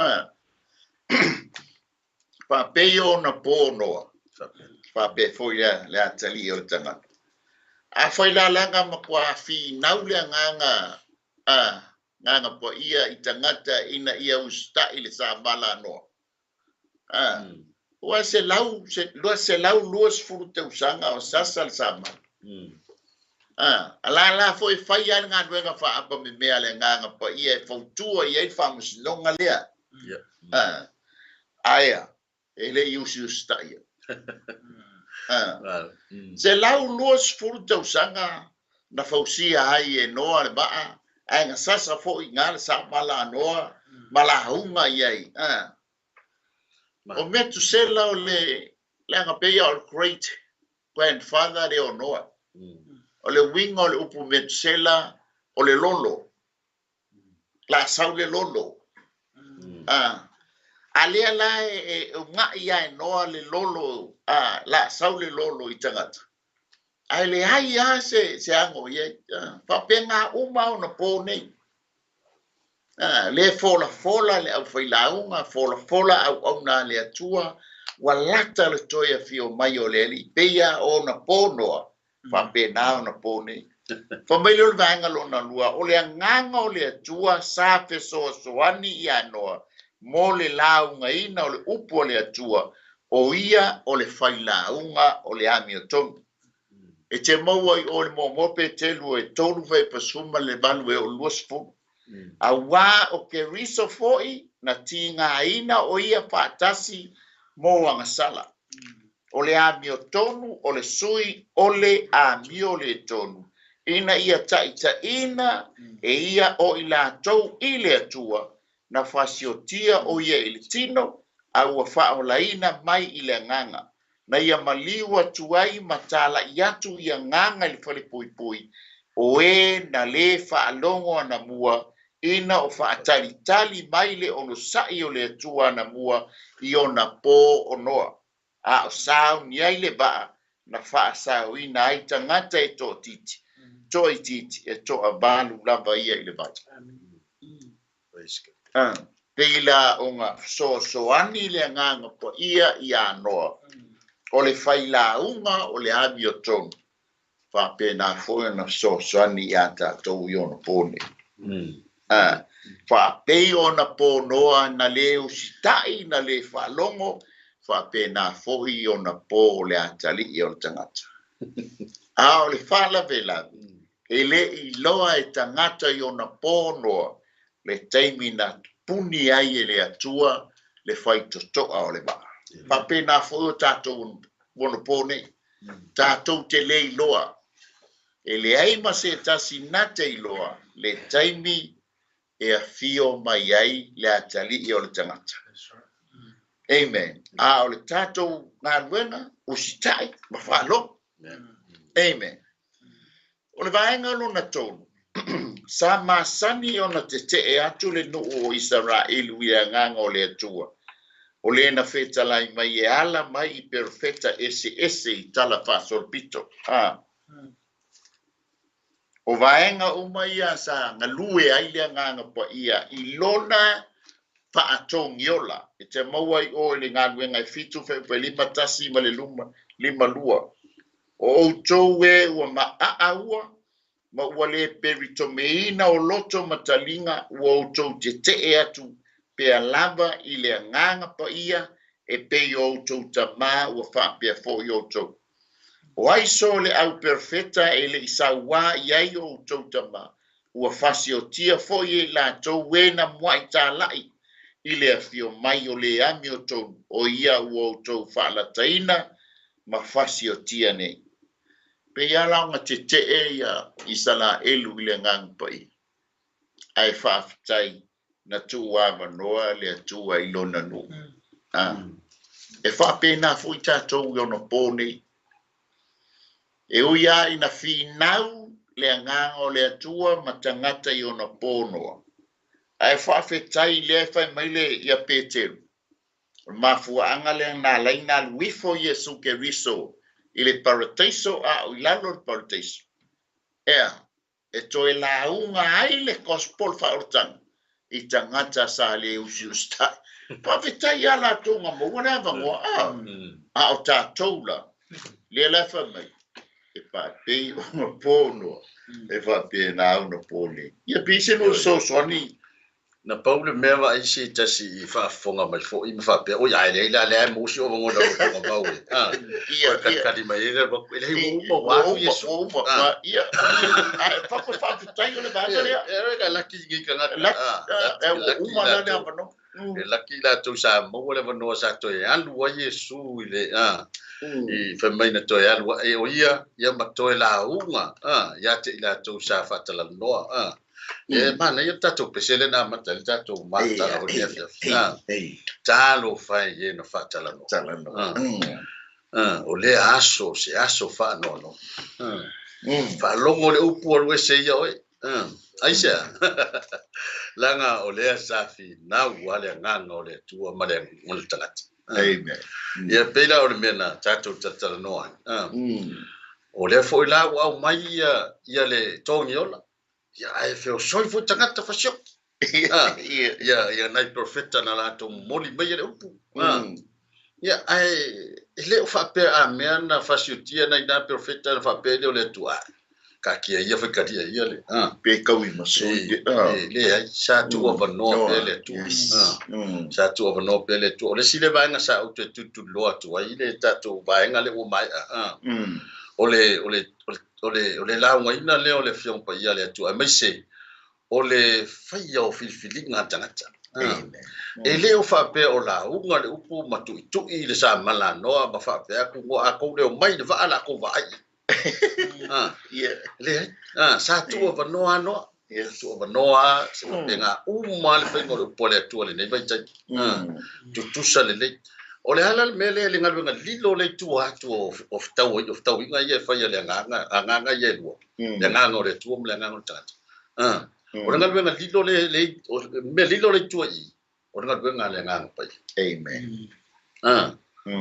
Faapei ona po Noa, faapea foi le atalii o le tagata. Afai la laga matua finau le agaga agaga paia i tagata ina ia usitai le savala a Noa. Ua 120 tausaga o sasa le samala. A la la foi e fai lava le galuega faaapamemea a le Agaga Paia e fautua i ai le faamasinoga lea. Ae e le i usiusitaia. 120 tausaga na fausia ai e Noa le vaa, ae na sasa foi i ina le samala a Noa ma lauga i ai. O Metusela o le leaga pei o le great grandfather lea o Noa. O le uiga o le upu Metusela o le lolo. La sau le lolo. A lea la e uga'i lava e Noa le lolo, la sau le lolo i tagata. Ae leai lava se ago i ai. Faapena uma ona po nei. Le folafola le aufailauga, folafola auauna a le Atua, ua lata le toe afio mai o le Alii, pei lava ona po Noa, faapena ona po nei. Fai mai lea o le vaega lona lua, o le agaga o le Atua sa fesoasoani ia Noa mo le laugaina o le upu a le Atua, o ia o le failauga o le amiotonu. E te maua i o le muamua Peteru e 3 fuaipasuma le 8 e oo i le 20. Auā o Keriso foi na tigaina o ia faatasi mo agasala. O le amiotonu o le sui o le amio le tonu, ina ia taitaiina e ia o i latou i le Atua, na fasiotia o ia i le tino, a ua faaolaina mai i le agaga, na ia maliu atu ai ma tala'i atu i agaga i le falepuipui, o e na lē faalogo anamua, ina o faatalitali mai le onosa'i o le Atua anamua i ona pō o Noa, a o sauni ai le vaa na faasaoina ai tagata e toatiti, toaitiiti e toavalu lava ia i le vai. Pei la ona fesoasoani le Agaga Paia ia Noa, o le failauga o le amiotonu, faapena foi ona fesoasoani ia tatou i ona po nei. Faapei ona po Noa na lē usita'i na lē faalogo, faapena foi ona po o le atalii o le tagata. A o le faalavelave, e le iloa e tagata i ona po Noa le taimi na puni ai e le Atua le faitotoa o le vaa. Faapena foi o tatou ona po nei. Tatou te le iloa. E leai ma se tasi na te iloa le taimi e afio mai ai le atalii o le tagata. Amen. A o le tatou galuega, usita'i ma faalogo. Amen. O le vaega lona tolu, sa masani ona tete'e atu le nuu o Isaraelu i le agaga o le Atua, o le na fetalai mai e ala mai i perofeta eseese i tala faasolopito. O vaega uma ia sa galue ai le Agaga Paia i lona faatogiola, e te maua i o i le galuega e 7 fuaiupe 51 ma le 52. O outou e ua maaa ua, ma ua le peritomeina o loto ma taliga, ua outou tete'e atu pea lava i le Agaga Paia e pei o outou tamā ua faapea foi outou. O aiso le au perofeta e le i sauā i ai o outou tamā, ua fasiotia foi e i latou e na mua'i tala'i i le afio mai o le amiotonu, o ia ua outou faalataina ma fasiotia nei. Pei lava ona tete'e ia Isaraelu i le Agaga Paia, ae faafetai na tuu avanoa le Atua i lona nuu. E faapena foi tatou i ona po nei. E ui lava ina finau le agaga o le Atua ma tagata i ona po Noa, ae faafetai lea e fai mai le ia Peteru. O le mafuaaga lea na ala ai ona alu ifo Iesu Keriso i le parataiso a o i lalo o le parataiso. Ea, e toe lauga ai le gospel faaolataga i tagata sa le usiusita'i. Faafetai ia latou na maua le avanoa, a o tatou la, lea la e fai mai, e faapei ona po Noa, e faapena ona po nei. Ia pei se no fesoasoani Na pau le mea vaai se tasi i faafofoga mai foi ma faapea, oi ae leai la lea e maua si avanoa o togavau e. Ah, Ia, o ia. kalikali mai ai le alu atu, e leai ua uma Ua ua alu uma, Iesu. ua uma. Ah. Ia, ae faafetai o le vaega lea. E ka laki i tagata. Laki, Ah, e ua laki uma la le latou. avanoa. E laki latou sa maua le avanoa sa toe alu ai Iesu i le i fai mai na toe alu ai o ia, ia ma toe lauga, ia te i latou sa faatalanoa. E manaia le tatou pese le na amata ai le tatou mafutaga o le afiafi. Talofa e i e na faatalanoa. Talanoa. O lea aso, se aso faanoanoa. Faalogo le upu alu ese ia oe. Aisea? Leaga o lea sa finau a le agaga o le Atua ma le tagata. Amen. Ia pei la o le mea na tatou talatalanoa ai. O lea foi la ua aumai ia, ia le togiola. Ia ae feosoi foi tagata fasioki. Ia. Ia, ia nai profeta na latou momoli mai le upu. Ia ae e le o faapea a mea na fasiotia nai na profeta na faapea le o le Atua. Ka kia ia faikalia ia le. Pe kaui ma sui. E leai, sa tuu avanoa pea le Atua. Yes. Sa tuu avanoa pea le Atua. O le isi le vaega sa ou toe tulituliloa atu ai le tatou vaega le ua maea. O le o le o le o le laugaina lea o le Afioga Paia a le Atua, aemaise o le faia o filifiliga a tagata. Amen. E le o faapea o lauga le upu ma tuitui i le sa malanoa ma faapea atu ua akou leo mai le vaa la kou vaai. Ia. Leai. Sa tuu avanoa anoa. Yes. Tuu avanoa se faapena uma le faiga o le upu a le Atua lenei vaitaimi. Tutusa lelei. O le ala le mea lea le galuega lilo le i tua atu o fetauiga ia e faia le agaga, agaga ia e lua. Le agaga o le Atua ma le agaga o le tagata. O le galuega lilo le le o mea lilo le i tua i, o le galuega a le agaga paia. Amen.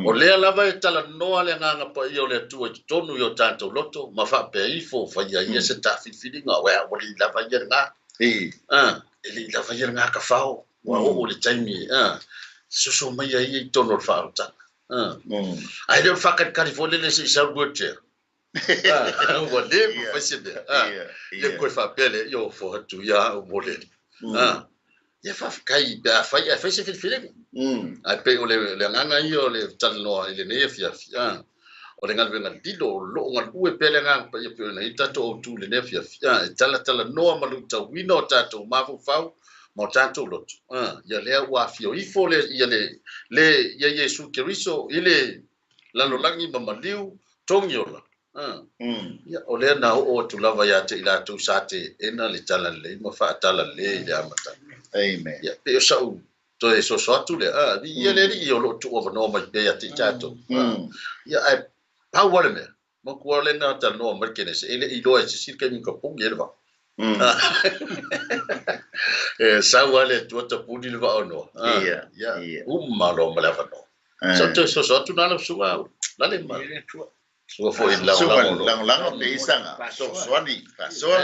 O lea lava e talanoa le agaga paia o le Atua i totonu i o tatou loto ma faapea ifo faia ia se taafilifiliga ua ua le i lava ia lena. E le i lava ia lena kafao. Ua oo le taimi soso mai ai ia i totonu o le faaolataga. Ae le o le faakalikali foi lele se i sau wheelchair. Ua le mafai se mea. Ia koe faapea lea, io fo atu ia au mo le. Ia faafetai pe a fai, ae fai se filifiliga. Ae pei o le agaga ia o le talanoa i lenei afiafi. O le galuega lilo o loo galue pea le agaga paia pei ona i ai tatou autu i lenei afiafi. E talatalanoa ma luitauina o tatou mafaufau ma o tatou loto. Ia lea ua afio ifo le, ia le, le, ia Iesu Keriso i le lalolagi ma maliu togiola. Ia, o lea na oo atu lava ia te i latou sa te ena le talalelei ma faatalalelei i le amataga. Amen. Ia, pe o sau toe soso atu lea. Ia le alii o loo tuu avanoa mai pea ia te i tatou. Ia, ae pau a le mea. Matua le na talanoa mai le kenese, e le i loa e sisi le kaimi ka pungi e le vaa. E sau a le Atua tapuni le vaa o Noa. Ia, Ia, ia. uma loa ma le avanoa. Sa toe soso atu na lau suga, la le ma. Ia le Atua. Suga foi i le Suga lagolago loa. lagolago pe isaga. Sosoani, faasoa.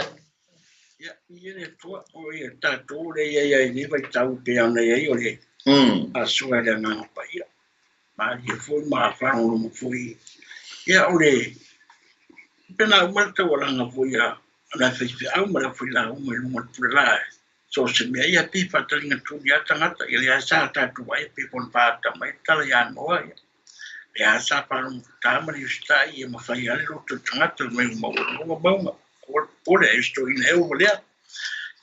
Ia, ia le Atua, o ia tatou le ia ia i le vaitau pe ana ia i o le asoa le agaga paia. Malie foi ma faalogologo foi. Ia, o le pena uma le taualaga foi a le faifeau ma le aufailauma i luga o le pulelā. So se mea ia pei faataliga tuli a tagata, ia lea sa tatou ai pe pona faata mai tala ia Noa ia. Lea sa faalogotā ma le usitai ia mafai a le loto tagata mai uma mauga. O le ustoina e ua lea.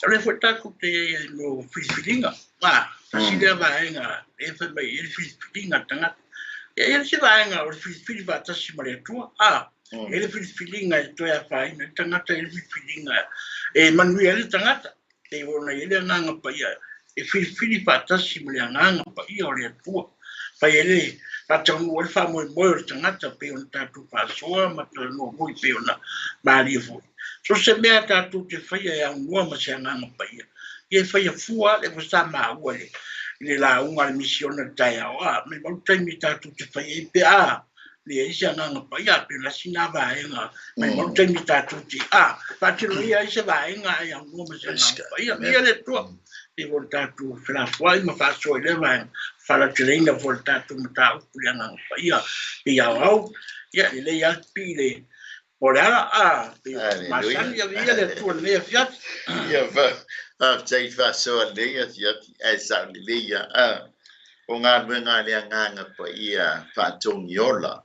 O le foi tatou te ia i mo filifiliga. Ma, tasi lea vaega e fai mai e le filifiliga tagata. Ia ia se vaega o le filifili faatasi ma le Atua. E le filifiliga e toe afaina le tagata, e le filifiliga e manuia ai le tagata. Te ona i le agaga paia e filifili faatasi ma le agaga paia o le Atua. Fai e le faataunuu ai le faamoemoe o le tagata pei ona tatou faasoa ma talanoa foi pei ona malie foi. So se mea tatou te faia e aunoa ma se agaga paia, ia e faia fua le ua sa maua i le lauga a le misiona le taeao. Me mau taimi tatou te faia ai pe a le ai se agaga paia, pe la sina vaega. Mai mau taimi tatou te faatino ia ai se vaega e aunoa ma se agaga paia. Ia le Atua. E o le tatou felafoai ma faasoa i lea vaega. Faalateleina foi le tatou mataupu le agaga paia. Pe au ia lelei lava le pipii le o le ala pe Hallelujah. masani ia ia le Atua lenei afiafi. Ia, Faafetai i le faasoa lelei afiafi ae sao lelei lava. O galuega a le Agaga Paia faatogiola.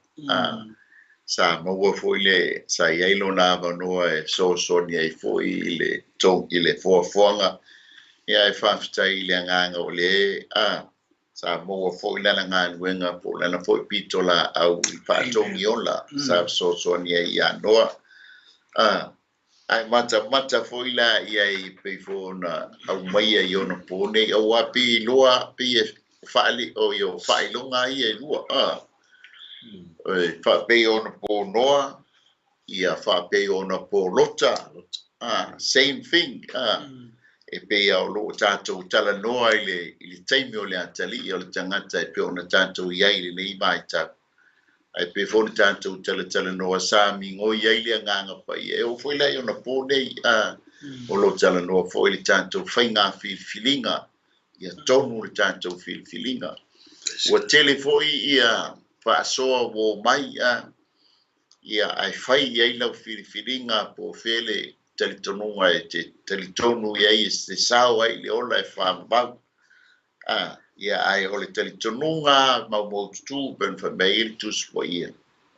Sa maua foi le sa i ai lona avanoa e fesoasoani ai foi i le i le foafoaga. Ia ae faafetai i le agaga o lea sa maua foi lana galuega po o lana foi pitolaau i faatogiola sa fesoasoani ai ia Noa. Ae matamata foi la i ai pei foi ona aumaia i ona po nei, aua pei e iloa, pei e faali, o i o faailoga ia e lua, e faapei ona po Noa, ia faapei ona po Lota, same thing, e pei o lo o tatou talanoa i le taimi o le atalii o le tagata e pei ona tatou i ai i lenei vaitau. Ae pei foi ona tatou talatalanoa sa migoi ai le Agaga Paia. E oo foi la i ona po nei, o lo o talanoa foi le tatou faiga filifiliga, ia tonu le tatou filifiliga. Ua tele foi ia faasoa ua omai, ia ae fai i ai lau filifiliga po o fea le talitonuga e te talitonu i ai e te sao ai i le ola e faavavau. Ia ae o le talitonuga maumaututu pe ona fai mai ai le Tusi Paia,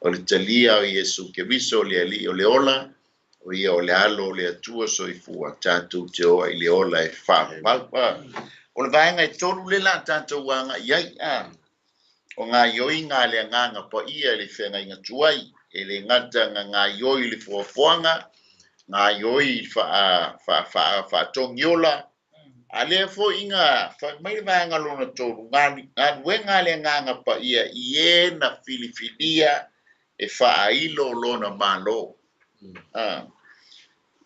o le talia o Iesu Keriso le Alii o le ola, o ia o le alo o le Atua soifua, tatou te oa i le ola e faavavau. O le vaega e tolu le la tatou agai ai, o gaioiga a le Agaga Paia i le feagaiga tuai, e le gata na gaioi i le foafoaga, gaioi i faatogiola, a lea foi na fai mai le vaega lona tolu, galuega a le Agaga Paia i e na filifilia e faailo lona malo.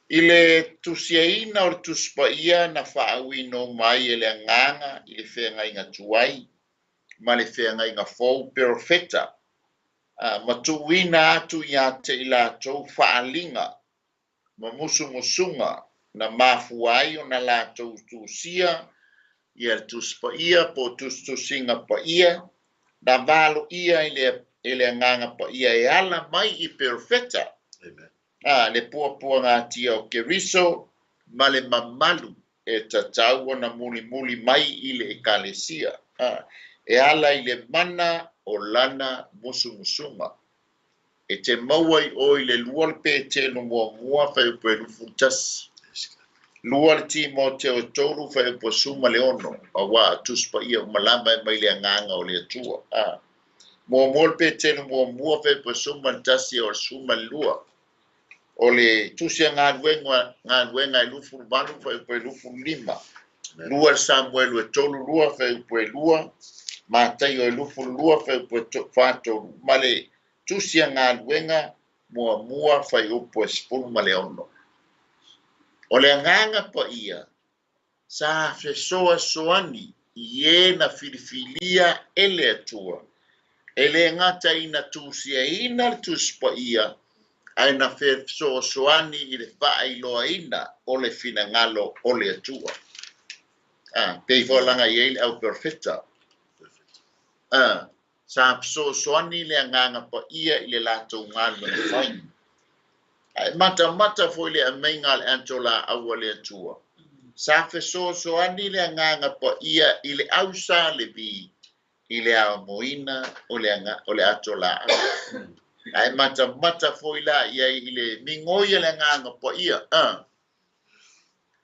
I le tusiaina o le Tusi Paia na faauino mai e le Agaga i le feagaiga tuai ma le feagaiga fou perofeta, ma tuuina atu ia te i latou faaliga ma musumusuga na mafua ai ona latou tusia ia le Tusi Paia po o tusitusiga paia, na valoia i le Agaga Paia e ala mai i perofeta. Le puapuagatia o Keriso ma le mamalu e tatau ona mulimuli mai i le ekalesia, e ala i le mana o lana musumusuga. E te maua i o i le 2 le Petelo 1 fuaiupu e 21. 2 le Timoteo e 3 fuaiupu e 16, aua Tusi Paia uma lava e mai le Agaga o le Atua. 1 le Petelo 1 fuaiupu e 11 o le 12. O le tusi a galuega e 28 fuaiupu e 25. 2 le Samuelu e 3 2 fuaiupu e 2, Mataio e 22 fuaiupu e 43, ma le tusi a galuega 1 fuaiupu e 16. O le Agaga Paia sa fesoasoani i e na filifilia e le Atua, e le gata ina tusiaina le Tusi Paia, ae na fesoasoani i le faailoaina o le finagalo o le Atua. Pei foi laga i ai le au perofeta. Sa fesoasoani le Agaga Paia i le latou galuega fai. Ae matamata foi le amaiga a le atolaau a le Atua. Sa fesoasoani le Agaga Paia i le au sa Levi i le amoina o le atolaau. Ae matamata foi la i ai i le migoi a le Agaga Paia.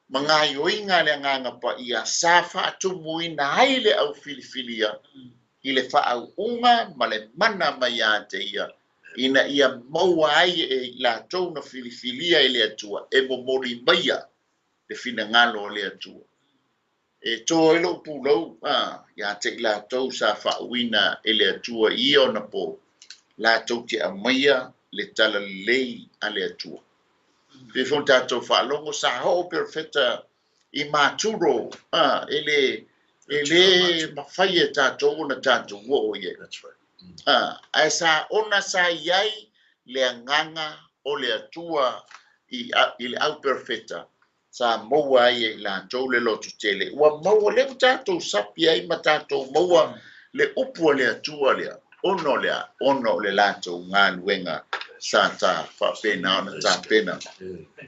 Ma gaioiga a le Agaga Paia sa faatumuina ai le au filifilia i le faauuga ma le mana mai ia te ia, ina ia maua ai e i latou na filifilia i le Atua e momoli maia le finagalo o le Atua. E to ai lou pulou ia te i latou sa faauuina e le Atua i ia ona po, latou te aumaia le talalelei a le Atua. Pei foi ona tatou faalogo sa oo perofeta i maturo, e le mafai e tatou ona tatou oo i ai. Ae sa ona sa i ai le Agaga o le Atua i le au perofeta, sa maua ai e i latou le loto tele. Ua maua lea ua tatou sapi ai ma tatou maua le upu a le Atua lea, ona o le latou galuega Sa ta faapena ona tapena.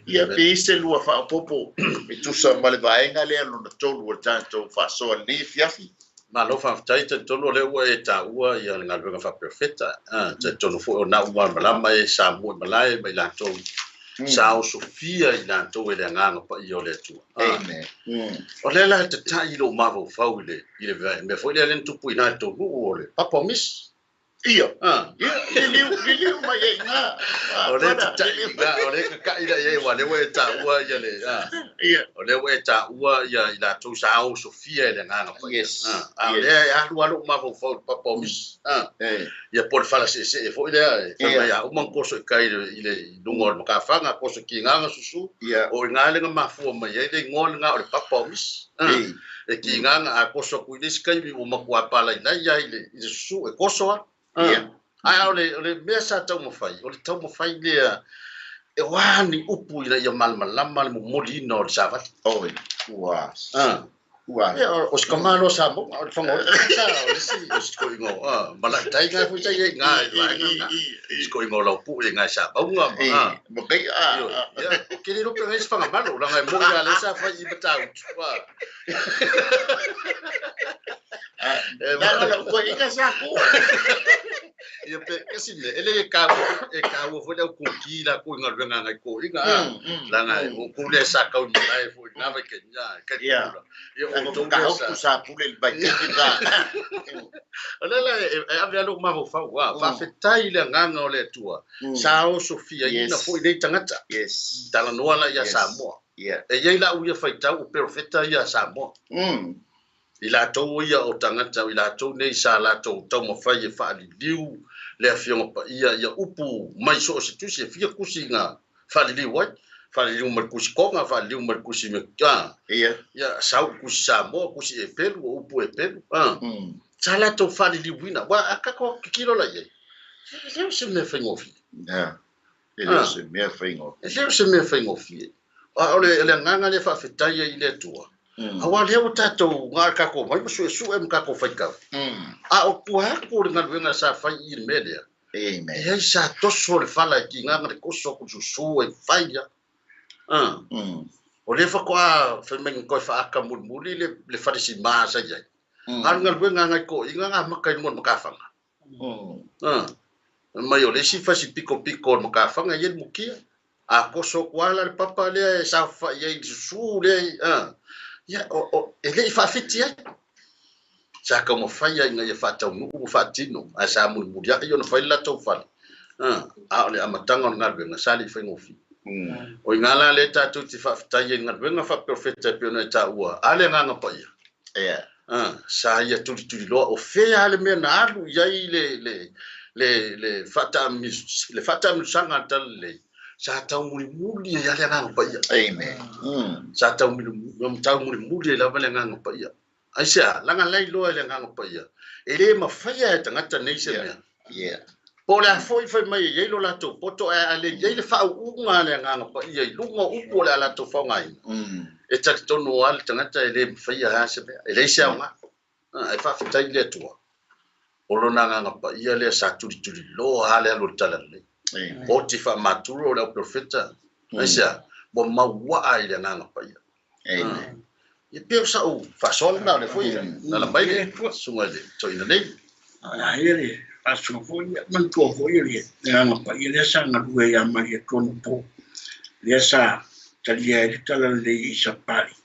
Ia pe i ai se lua faaopoopo e tusa ma le vaega lea lona tolu o le tatou faasoa i lenei afiafi. Malo faafetai, talitonu o lea ua e taua ia le galuega faaperofeta. Talitonu foi o na ua malamalama e sa mua i malae ma i latou sa osofia i latou e le Agaga Paia o le Atua. Amen. O lea la e tatai i lou mafaufau i le i le mea foi lea na tupu i ina i le tou nuu o le papa o misi. Ia. Ia, liliu, liliu mai ai i ina. O lea e tatai i ina, o lea e kaka'i la i ai, aua o lea ua e taua ia le, Ia. o lea ua e taua ia i latou sa osofia e le Agaga Paia. Yes. A o lea e alu lava lou mafaufau i le papa o misi. Ia po o le fala seesee foi lea, e fai mai a uma ona koso i tai i le i luga o le matafaga, koso kigaga susu, o i ina lea na mafua mai ai le igoa lena o le papa o misi. E kigaga a koso atu i le isi taimi ua matua palailai lava i le susu e koso lava. Ae o le mea sa taumafai, o le taumafai lea e o a ni upu ina ia malamalama le momoliina o le savali. Oi, ua. Ua. Ia, o si tamaloa Samoa, o le Fagaloa, o le isi, o si toeaina o Malaitai na foi sa i ai i ina i le vaega lena. Si toeaina o Laupua i ina i Samauga ma, Ma kai, Ia, ou te le iloa pe na i ai se Fagamalo, leaga e moni lava o lea sa fai i Matautu. Leaga lau toeaina sa tu. Ia pe kasi mea, e le taua, e taua foi le au koki latou i galuega a nai toeaiina, leaga o outou lea sa tau i malae foi i lena vaitaimi, a, kai Ia, outou lea sa Matautu sa pule i le vaitaimi lena. O lea la e ave lava lou mafaufau, a, faafetai i le agaga o le Atua, sa osofiaina foi nei tagata. Talanoa la ia Samoa. E i ai lau ia faitau o perofeta ia a Samoa. I latou ia o tagata, o i latou nei sa latou taumafai e faaliliu le Afioga Paia ia upu mai so o se tusi, e fia tusi na faaliliu ai, faaliliu mai le Tusi Toga, faaliliu mai le Tusi a, ia, sau i Tusi Samoa, Tusi Epelu, o upu Epelu, a, sa latou faaliliuina. Aua a tatou tilotilo la i ai, e le o se mea faigofie. E le o se mea faigofie. E le o se mea faigofie. A o le agaga lea faafetai ai i le Atua, aua o lea ua tatou na o le tatou omai ma suesue ma tatou faitau. A o tua atu o le galuega sa fai i le mea lea, e ai sa toso le fala e tigaga le toso atu le susu e fai lava. O lea faatoa fai mai na toe faata mulimuli le falesima sa i ai. A o le galuega a nai toeaiina na amata i luga o le matafaga. Mai o le isi fasi pitopito o le matafaga e i ai le mutia. A toso atu lava la le papa lea e saofafai ai i le susu lea, ia, e le i faafiti ai. Sa taumafai lava ina ia faataunuu ma faatino, ae sa mulimuliai ona fai le latou fale. A o le amataga o le galuega sa le i faigofie. O i ina la lea tatou te faafetai ai i le galuega faaperofeta e pei ona e taua, a le Agaga Paia. Sa ia tulituliloa o fea lava le mea na alu i ai le faataamilosaga a le Talalelei, sa taumulimuli ai lava le Agaga Paia. Amen. Sa taumulimuli ai lava le Agaga Paia. Aisea? Leaga la e iloa e le Agaga Paia, e le mafaia e tagata nei se mea. Po o le a foi fai mai e i ai lo latou poto, ae a le i ai le faauuga a le Agaga Paia i luga o upu o le a latou faaaogaina, e talitonu lava le tagata e le mafaia lava se mea, e leai se aoga. Ae faafetai i le Atua, o Lona Agaga Paia lea sa tulituliloa lava le alu o le Talalelei. Oti faamaturo o le au perofeta, aisea? Ua mauaa i le Agaga Paia. Ia pei o sa'u faasoa lena o lea foi na ala mai le susuga i le toeaina nei. A ia le faasoa foi, ia manatua foi le Agaga Paia lea sa galue ia Malietoa po, lea sa talia ai le Talalelei i Sapali.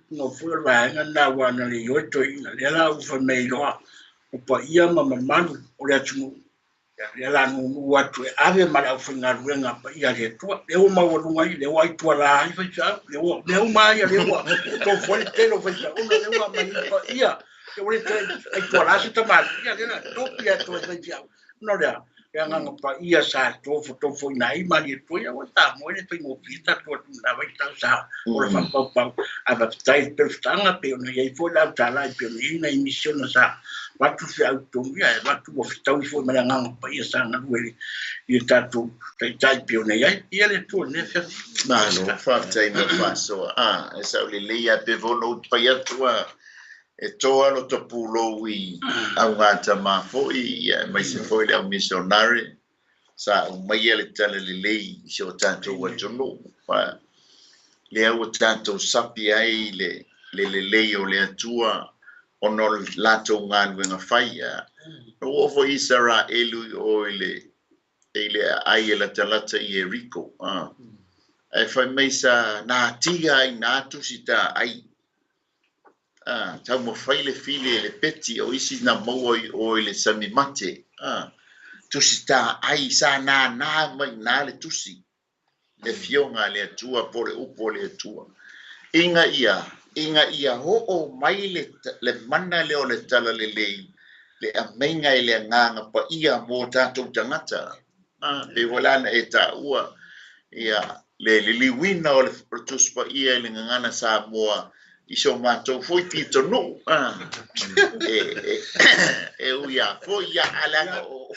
No foi o le vaega lena aua na le ioe toeaina, lea la ua fai mai loa o paia ma mamalu o le atunuu. Ia, lea la nunu atu e ave ma le aufaigaluega paia a le Atua. Lea ua maualuga ai, lea ua aituala ai faifeau, lea ua mea uma ai, lea ua tofu ai le tele o faifeau, ona lea ua aumai ai paia. Lea ua le toe aituala se tamalii, ia lea la topi atu ai faifeau. Ona o lea, le Agaga Paia sa tofotofoina ai Malietoa, ia ua Samoa e le faigofie tatou atu i lena vaitau sa ola faapaupau. Ae faafetai i le perofetaga pei ona i ai foi le autala pei ona i ai nai misiona sa avatu feau i totonu, ia e avatu ua fetaui foi ma le Agaga Paia sa galue i le tatou taitai pei ona i ai. Ia le Atua i lenei afiafi. Malo, faafetai mo le faasoa. E sao lelei lava pe foi ona ou pai atu e toa lo ta pulou i augata ma foi, aemaise foi le au misionare. Sa aumaia le talalelei i si o tatou atunuu. Lea ua tatou sapi ai le lelei o le Atua ona o le latou galuega fai. Na ua oo foi Isaraelu i o i le aai e latalata i Ieriko, ae fai mai sa natia ai i ina tusi taai. Taumafai le fili e le peti o isi na maua i o i le sami mate. Tusi taai sa nānā mai i ina le tusi, le Afioga a le Atua po o le Upu a le Atua, ina ia, ina ia oo mai le, le mana lea o le talalelei, le aumaiga e le Agaga Paia mo tatou tagata. Pei foi la ona e taua ia le liliuina o le Tusi Paia i le Gagana Samoa i so matou foi pitonuu, e ui lava foi ia, ae leaga o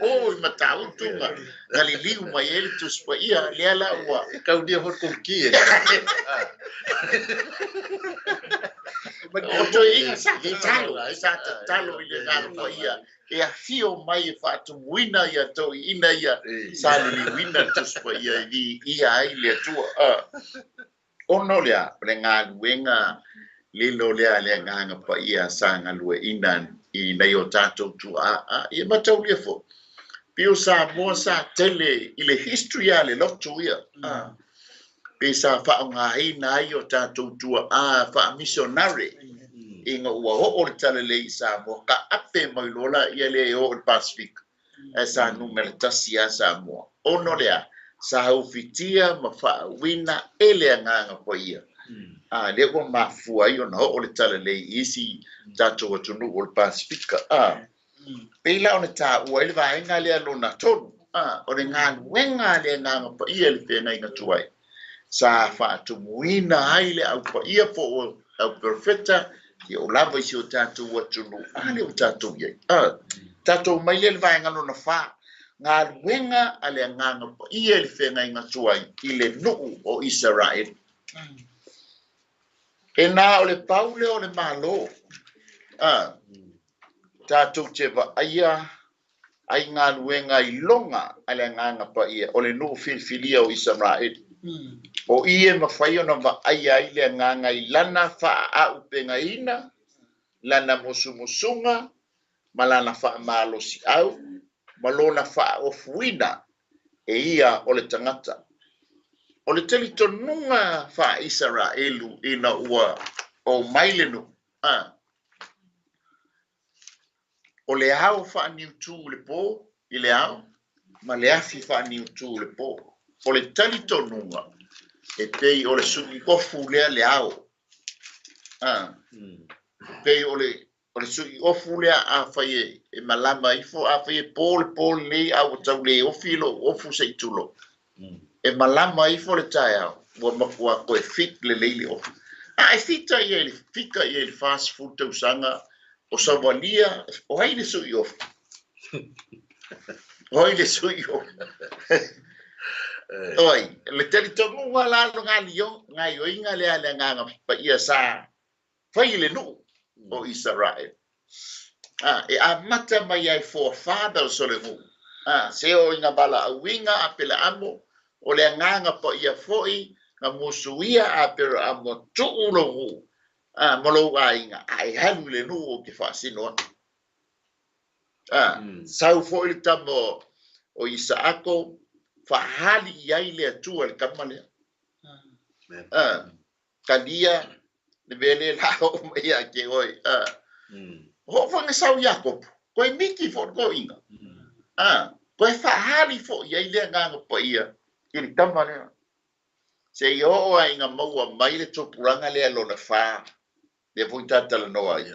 o i Matautu na liliu mai ai le Tusi Paia, lea la ua E kaulia foi le komiti e. O toeaiina sa tatalo, sa tatalo i le Agaga Paia e afio mai e faatumuina ia toeaiina ia sa liliuina le Tusi Paia e viia ai le Atua. Ona o le a? O le galuega lilo lea a le Agaga Paia sa galueaiina i nai o tatou tuaa. Ia mataulia foi, pei o Samoa sa tele i le history a le lotu ia. Pe sa faaaogaina ai o tatou tuaa faamisionare ina ua oo le talalelei i Samoa, taape mai loa laia lea e oo i le Pasefika, ae sa numera tasi lava Samoa. Ona o le a? Sa ufitia ma faauuina e le Agaga Paia, a lea ua mafua ai ona oo le talalelei i isi tatou atunuu o le Pasefika. Pei la ona taua ai le vaega lea lona tolu, o le galuega a le Agaga Paia i le feagaiga tuai, sa faatumuina ai le Au Paia po o Au Perofeta ia oo lava i si o tatou atunuu, a lea ua tatou i ai. Tatou omai lea i le vaega lona fa, galuega a le Agaga Paia i le feagaiga tuai i le nuu o Isaraelu. E na o le pau lea o le Malo, tatou te vaaia ai galuega iloga a le Agaga Paia o le nuu filifilia o Isaraelu. O i e mafai ona vaaia ai le Agaga i lana faaaupegaina, lana musumusuga, ma lana faamalosiau, ma lona faaofuina e ia o le tagata. O le talitonuga faa-Isaraelu ina ua omai le nuu, O le ao faaniutu i le po i le ao ma le afi faaniutu i le po. O le talitonuga e pei o le sui ofu lea le ao. E pei o le o le sui ofu lea afai e malama ifo, afai e po le po lenei a ua tau le ofi lou ofu se i tulou, e malama ifo le taeao ua matua toe fit lelei le ofi. A e fita i ai i le fika i ai i le 40 tausaga o savalia, o ai le sui ofi? O ai le sui ofi? O ai? Le talitonuga la o le gaioiga lea a le Agaga Paia sa fai i le nuu o Isaraelu. E amata mai ai forefathers o le nuu, se o ina valaauina Apelaamo, o le Agaga Paia foi na musuia Apelaamo tuu lou nuu ma lou aiga, a e alu i le nuu ou te faasino atu. Sau foi le tama o Isaako, faaali i ai le Atua i le tama lea. Talia le mea lea la oo mai ia te oe. Oo foi na sau Iakopo, toe miti foi le toeaina. Toe faaali foi i ai le Agaga Paia i le tama lea. Seia oo lava ina maua mai le tupulaga lea lona fa, lea foi ta talanoa ai,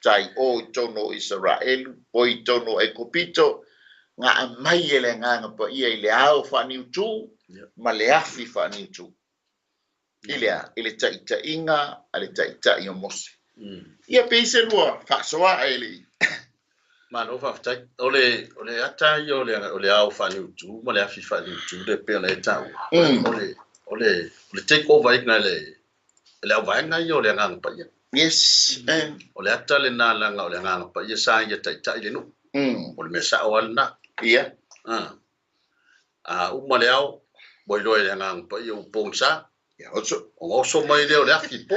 tai o i totonu o Isaraelu, o i totonu o Aikupito, na aumai e le Agaga Paia i le ao faaniutu ma le afi faaniutu. I le a? I le taitaiga a le taitai o Mose. Ia pei se lua faasoa ae le i. Malo faafetai. O le, o le ata ia o le, o le ao faaniutu ma le afi faaniutu lea pei ona e taua, o le, o le, o le take over ina e le, e le auvaega ia o le Agaga Paia. Yes. O le ata lena leaga o le Agaga Paia sa ia taitai le nuu. O le mea sao lava lena. Ia. A uma le ao, ua iloa e le Agaga Paia ua pogisa. Ia oso. Ona oso mai lea o le afi i po.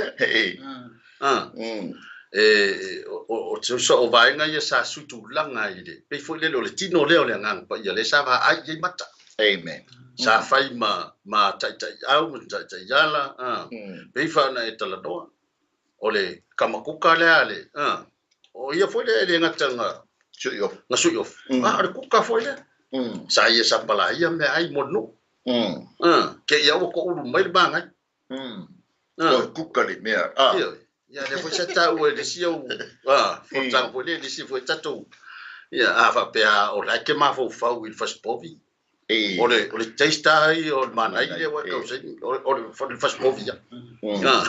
E, o te uso o vaega ia sa sui tulaga i le, pei foi lele o le tino lea o le Agaga Paia, lea sa vaai i ai mata. Amen. Sa fai ma taitai au, ma taitai ala, pei fa na e talanoa. O le kamakuka lea le, o ia foi le le gata nga Sui off. Nga sui off. Ah, o le kuka foi lea. Sa ia sa pala ia me ai mo no. Ke ia o ko ulu mai le mangai. O kuka le mea. Ah. Ia, ia le foi sa ta ue le si au, ah, fo foi le si foi tatu. Ia, a fa pe a o la ke ma fo fau i faspovi. O le taste ai o le manai le wa kau sei o le faspovi ia. Ah.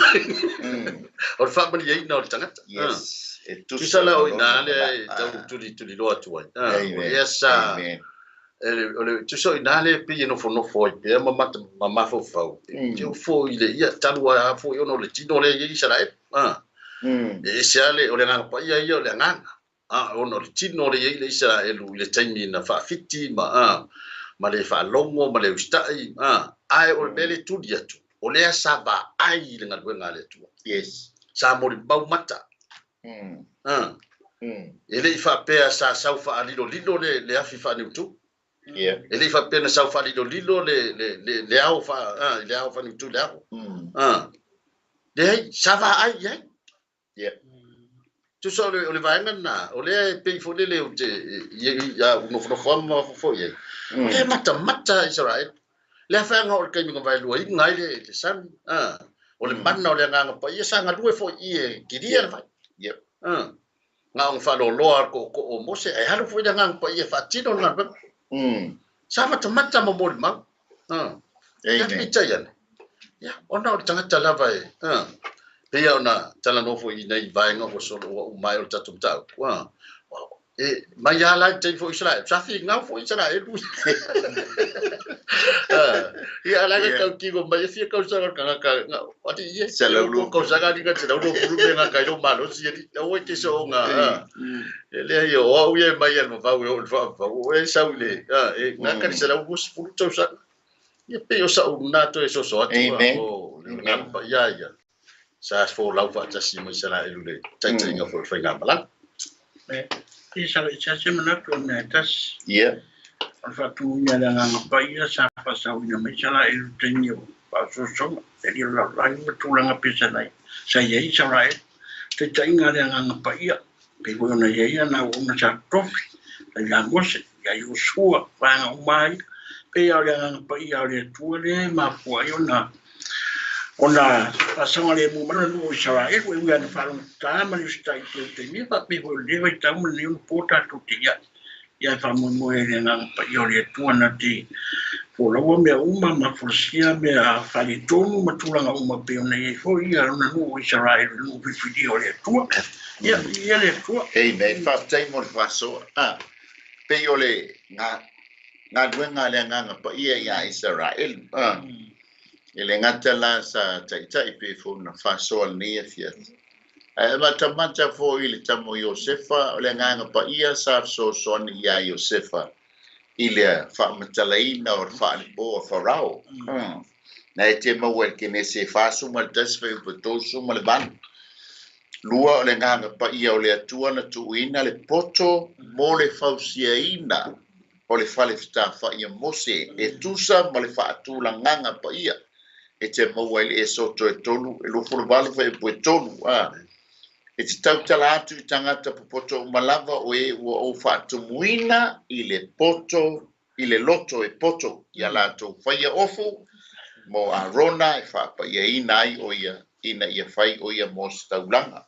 O le fa mani ai na o le tangata. Yes. E tusa la o ina le tau tuli tuli loa atu ai. Ah, o ia sa o le tusa o ina le pe no fo no fo i pe ma mata ma ma fo fau. Te o fo i le ia talu a fo i ono le tino le i Israel. Ah. E se ale o le nganga pa ia ia o le nganga. Ah, ono le tino le i le Israel i le taimi na faafiti ma ma le faalogo ma le usita'i ae o le mea le tuli atu o lea sa vaai i le galuega a le Atua. Sa molimau mata. E le'i faapea sa sau faalilolilo le afi faaniutu. E le'i faapea na sau faalilolilo le ao fa le ao faaniutu le ao. Leai, sa vaai i ai. Tusa o le vaega lena, o lea e pei foi lele ou te ia nofonofo ama ma fofo i ai. O lea matamata Israel. Le afaiga o le taimi na vaeluaina ai le sami. O le mana o le Agaga Paia sa galue foi i e kilia le vai. Na ona faaloloa ko ko o Mose e alu foi le Agaga Paia faatino le galuega. Sa matamata ma molimau. Ia Amen. peitai ane. Ia, ona o le tagata lava e. Peia ona talanoa foi i nei vaega ua solo ua uma ai o le tatou mataupu. E mai ala i taimi foi Israel. Sa figau foi Israel. Ia ala ka tau kingo mai e fia kausaga le tagata. Ati ia. Selau Kausaga ni ka 120 me ngā kai lo malosi ali. Au e te so ngā. E lea ia o au ia mai al mavau e o le whaafau. O e sau le. E ngā kari 120 tausaga. Ia pe o sa una to e soso atu. Amen. O le ngā pa ia ia. Sa fo lau whaatasi mai sala elu le taitaiga fo le whainga malanga. I sa i sa se manatu o mea tasi. O le faatumuina le Agaga Paia sa faasauina mai sa e taimi o faasoasoga. E lio lalolagi ma tulaga pesanai. Sa i ai Israel. Taitaiga le Agaga Paia. Pei foi ona i ai ana ona sa tofi. Lai la Mose, ia Iosua, vaega uma ai. Pei o le Agaga Paia o le Atua le mafua ai ona faasaga le mu mai le nuu o Israel ua ui ana faalogotā ma le usitai i te taimi faapea foi o lenei vaitau ma lenei ona po tatou te iai. Ia e faamoemoe i le Agaga Paia o le Atua na te folaua mea uma ma folasia mea faaletonu ma tulaga uma pei ona i ai foi ia lona nuu o Israel le nuu filifilia o le Atua. Ia, ia le Atua. Amen. Faafetai mo le faasoa. Ah, pei o le galuega le Agaga Paia ia Israel. Ah, e le gata la sa taitai pe fo na faasoa lenei afiafi. Ae matamata foi i le tamo Iosefa, o le Agaga Paia sa fesoasoani iā Iosefa i le faamatalaina o le faalepo a Farao. Na e te maua i le Kenese e 41 fuaiupu 38. Lua o le Agaga Paia o le Atua na tuuina le poto mo le fausiaina o le fale fetafa'i a Mose e tusa ma le faatulagaga paia. E te maua i le Esoto e 3 e 28 fuaiupu e 3. E te tautala atu i tagata popoto uma lava o e ua ou faatumuina i le poto i le loto e poto ia latou faia ofu mo Arona e faapaiaina ai o ia ina ia fai o ia mo se taulaga.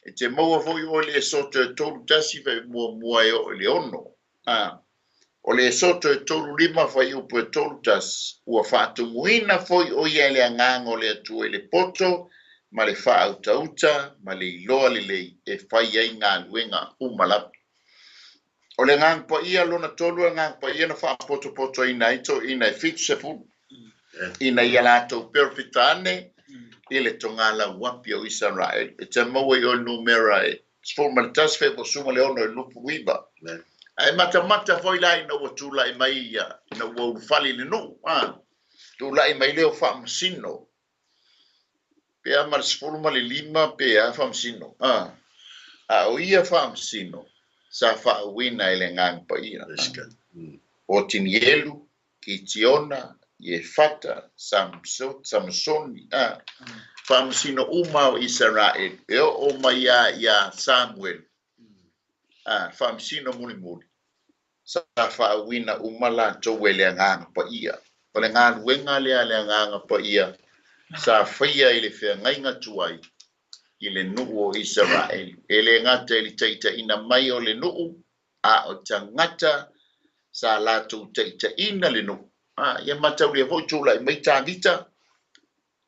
E te maua foi o le Esoto e 31 fai muamua e o i le 6. O le Esoto e 35 fuaiupu e 31 ua faatumuina foi o ia e le Agaga o le Atua i le poto ma le faautauta ma le iloa lelei e fai ai galuega uma lava. O le Agaga Paia lona tolu Agaga Paia na faapotopotoina ai toeaiina e 70 ina ia latou perofita ane i le togalau api o Israel. E te maua i o le numera e 11 fe po suma le ono e lupu iva. Ae matamata foi la ina ua tula'i mai ia ina ua ulufale i le nu'u a tula'i mai lea o faamasino pe a ma le 15 pe a faamasino a a o ia faamasino sa faauuina e le Agaga Paia. O Tinielu, Kitiona, Iefata, Samasoni, a faamasino uma o Isaraelu e oo mai a ia Samuelu, a faamasino mulimuli sa faauuina uma latou e le Agaga Paia. O le galuega lea le Agaga Paia sa faia i le feagaiga tuai i le nu'u o Isaraelu. E lē gata i le taʻitaʻina mai o le nu'u, a o tagata sa latou taʻitaʻina le nu'u. A ia mataulia fo'i tula'i mai Tavita,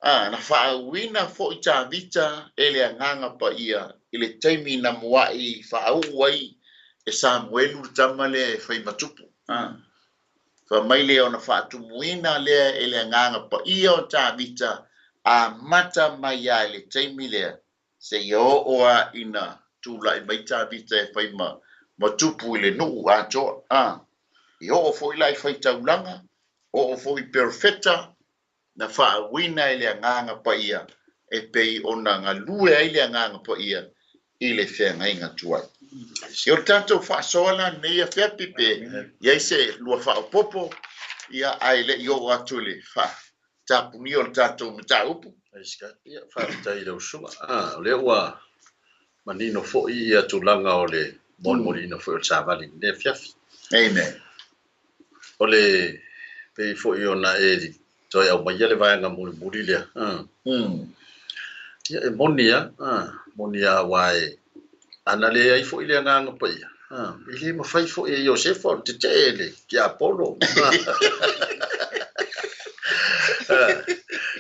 a na faauuina fo'i Tavita e le Agaga Paia i le taimi na mua'i faauu ai e Samuelu le tama lea e faimatupu. A fa mai lea ona faatumuina lea e le Agaga Paia o Tavita amata mai a i le taimi lea seia oo a ina tula'i mai Tavita e fai ma tupu i le nu'u atoa. A e oo fo'i la i faitaulaga, oo fo'i perofeta na faauuina e le Agaga Paia e pei ona galue ai le Agaga Paia i le feagaiga tuai. E o le tatou faasoa la lenei afiafi pe iai se lua faaopopo ia ae le'i oo atu i le faatapunia o le tatou mataupu. Ia, faafetai i lau usuga. O lea ua manino foi ia tulaga o le molimoliina foi o le savali i lenei afiafi. Amen. O le pei foi ona e toe aumaia le vaega mulimuli lea. Ia e moni a, moni a aua e ana leai foi le Agaga Paia. E lē mafai foi e Iosefa o le tetee le tiapolo.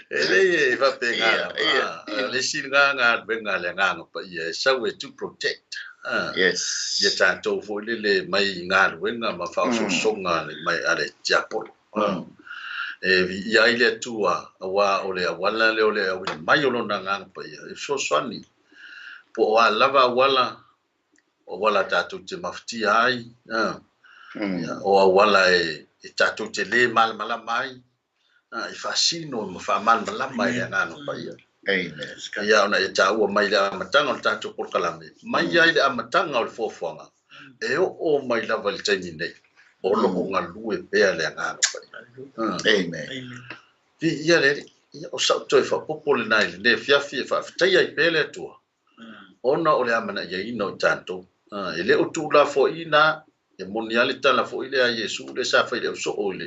E lei e faapena lava. Le isi lena galuega a le Agaga Paia e sau e to protect. Yes. Ia tatou foi lele mai galuega ma faaosoosoga mai a le tiapolo. E viia ai le Atua auā o le auala lea o le auina mai o lona Agaga Paia e fesoasoani. Po o a lava auala, o auala tatou te mafatia ai, o auala e tatou te lē malamalama ai, e faasino ma faamalamalama e le Agaga Paia. Amen. Ia ona e taua mai le amataga o le tatou polokalame, mai ai le amataga o le fuafuaga, e oo mai lava i le taimi nei, o loo galue pea le Agaga Paia. Amen. Viia le Alii. Ia o sa'u toe faaopopo lenā i lenei afiafi e faafetaia ai pea le Atua, ona o le amanaiaina o i tatou. E lē o tuulafoaiina e moni a le tala foi lea a Iesu lea sa fai i le ausoo i le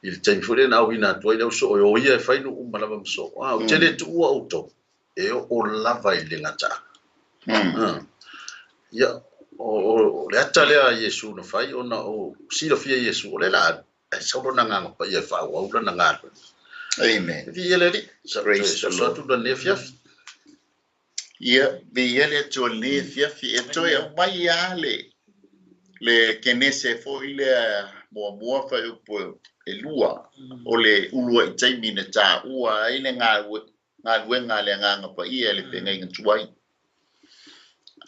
i le taimi foi lea na auina atu ai le ausoo e o ia e fai nuu uma lava ma soo. Ou te lē tuua outou e oo lava i le gataaga. Ia o le ata lea a Iesu na fai ona o silafia Iesu o le la alu ae sau lona Agaga Paia e faaauau lana galuega. Amen. Viia le Alii. Praise the Lord. Atu lenei afiafi. Ia, viia le Atua i lenei afiafi. E toe aumai lava le Kenese foi lea muamua fuaiupu e 2 o le uluai taimi na taua ai le galuega a le Agaga Paia i le feagaiga tuai.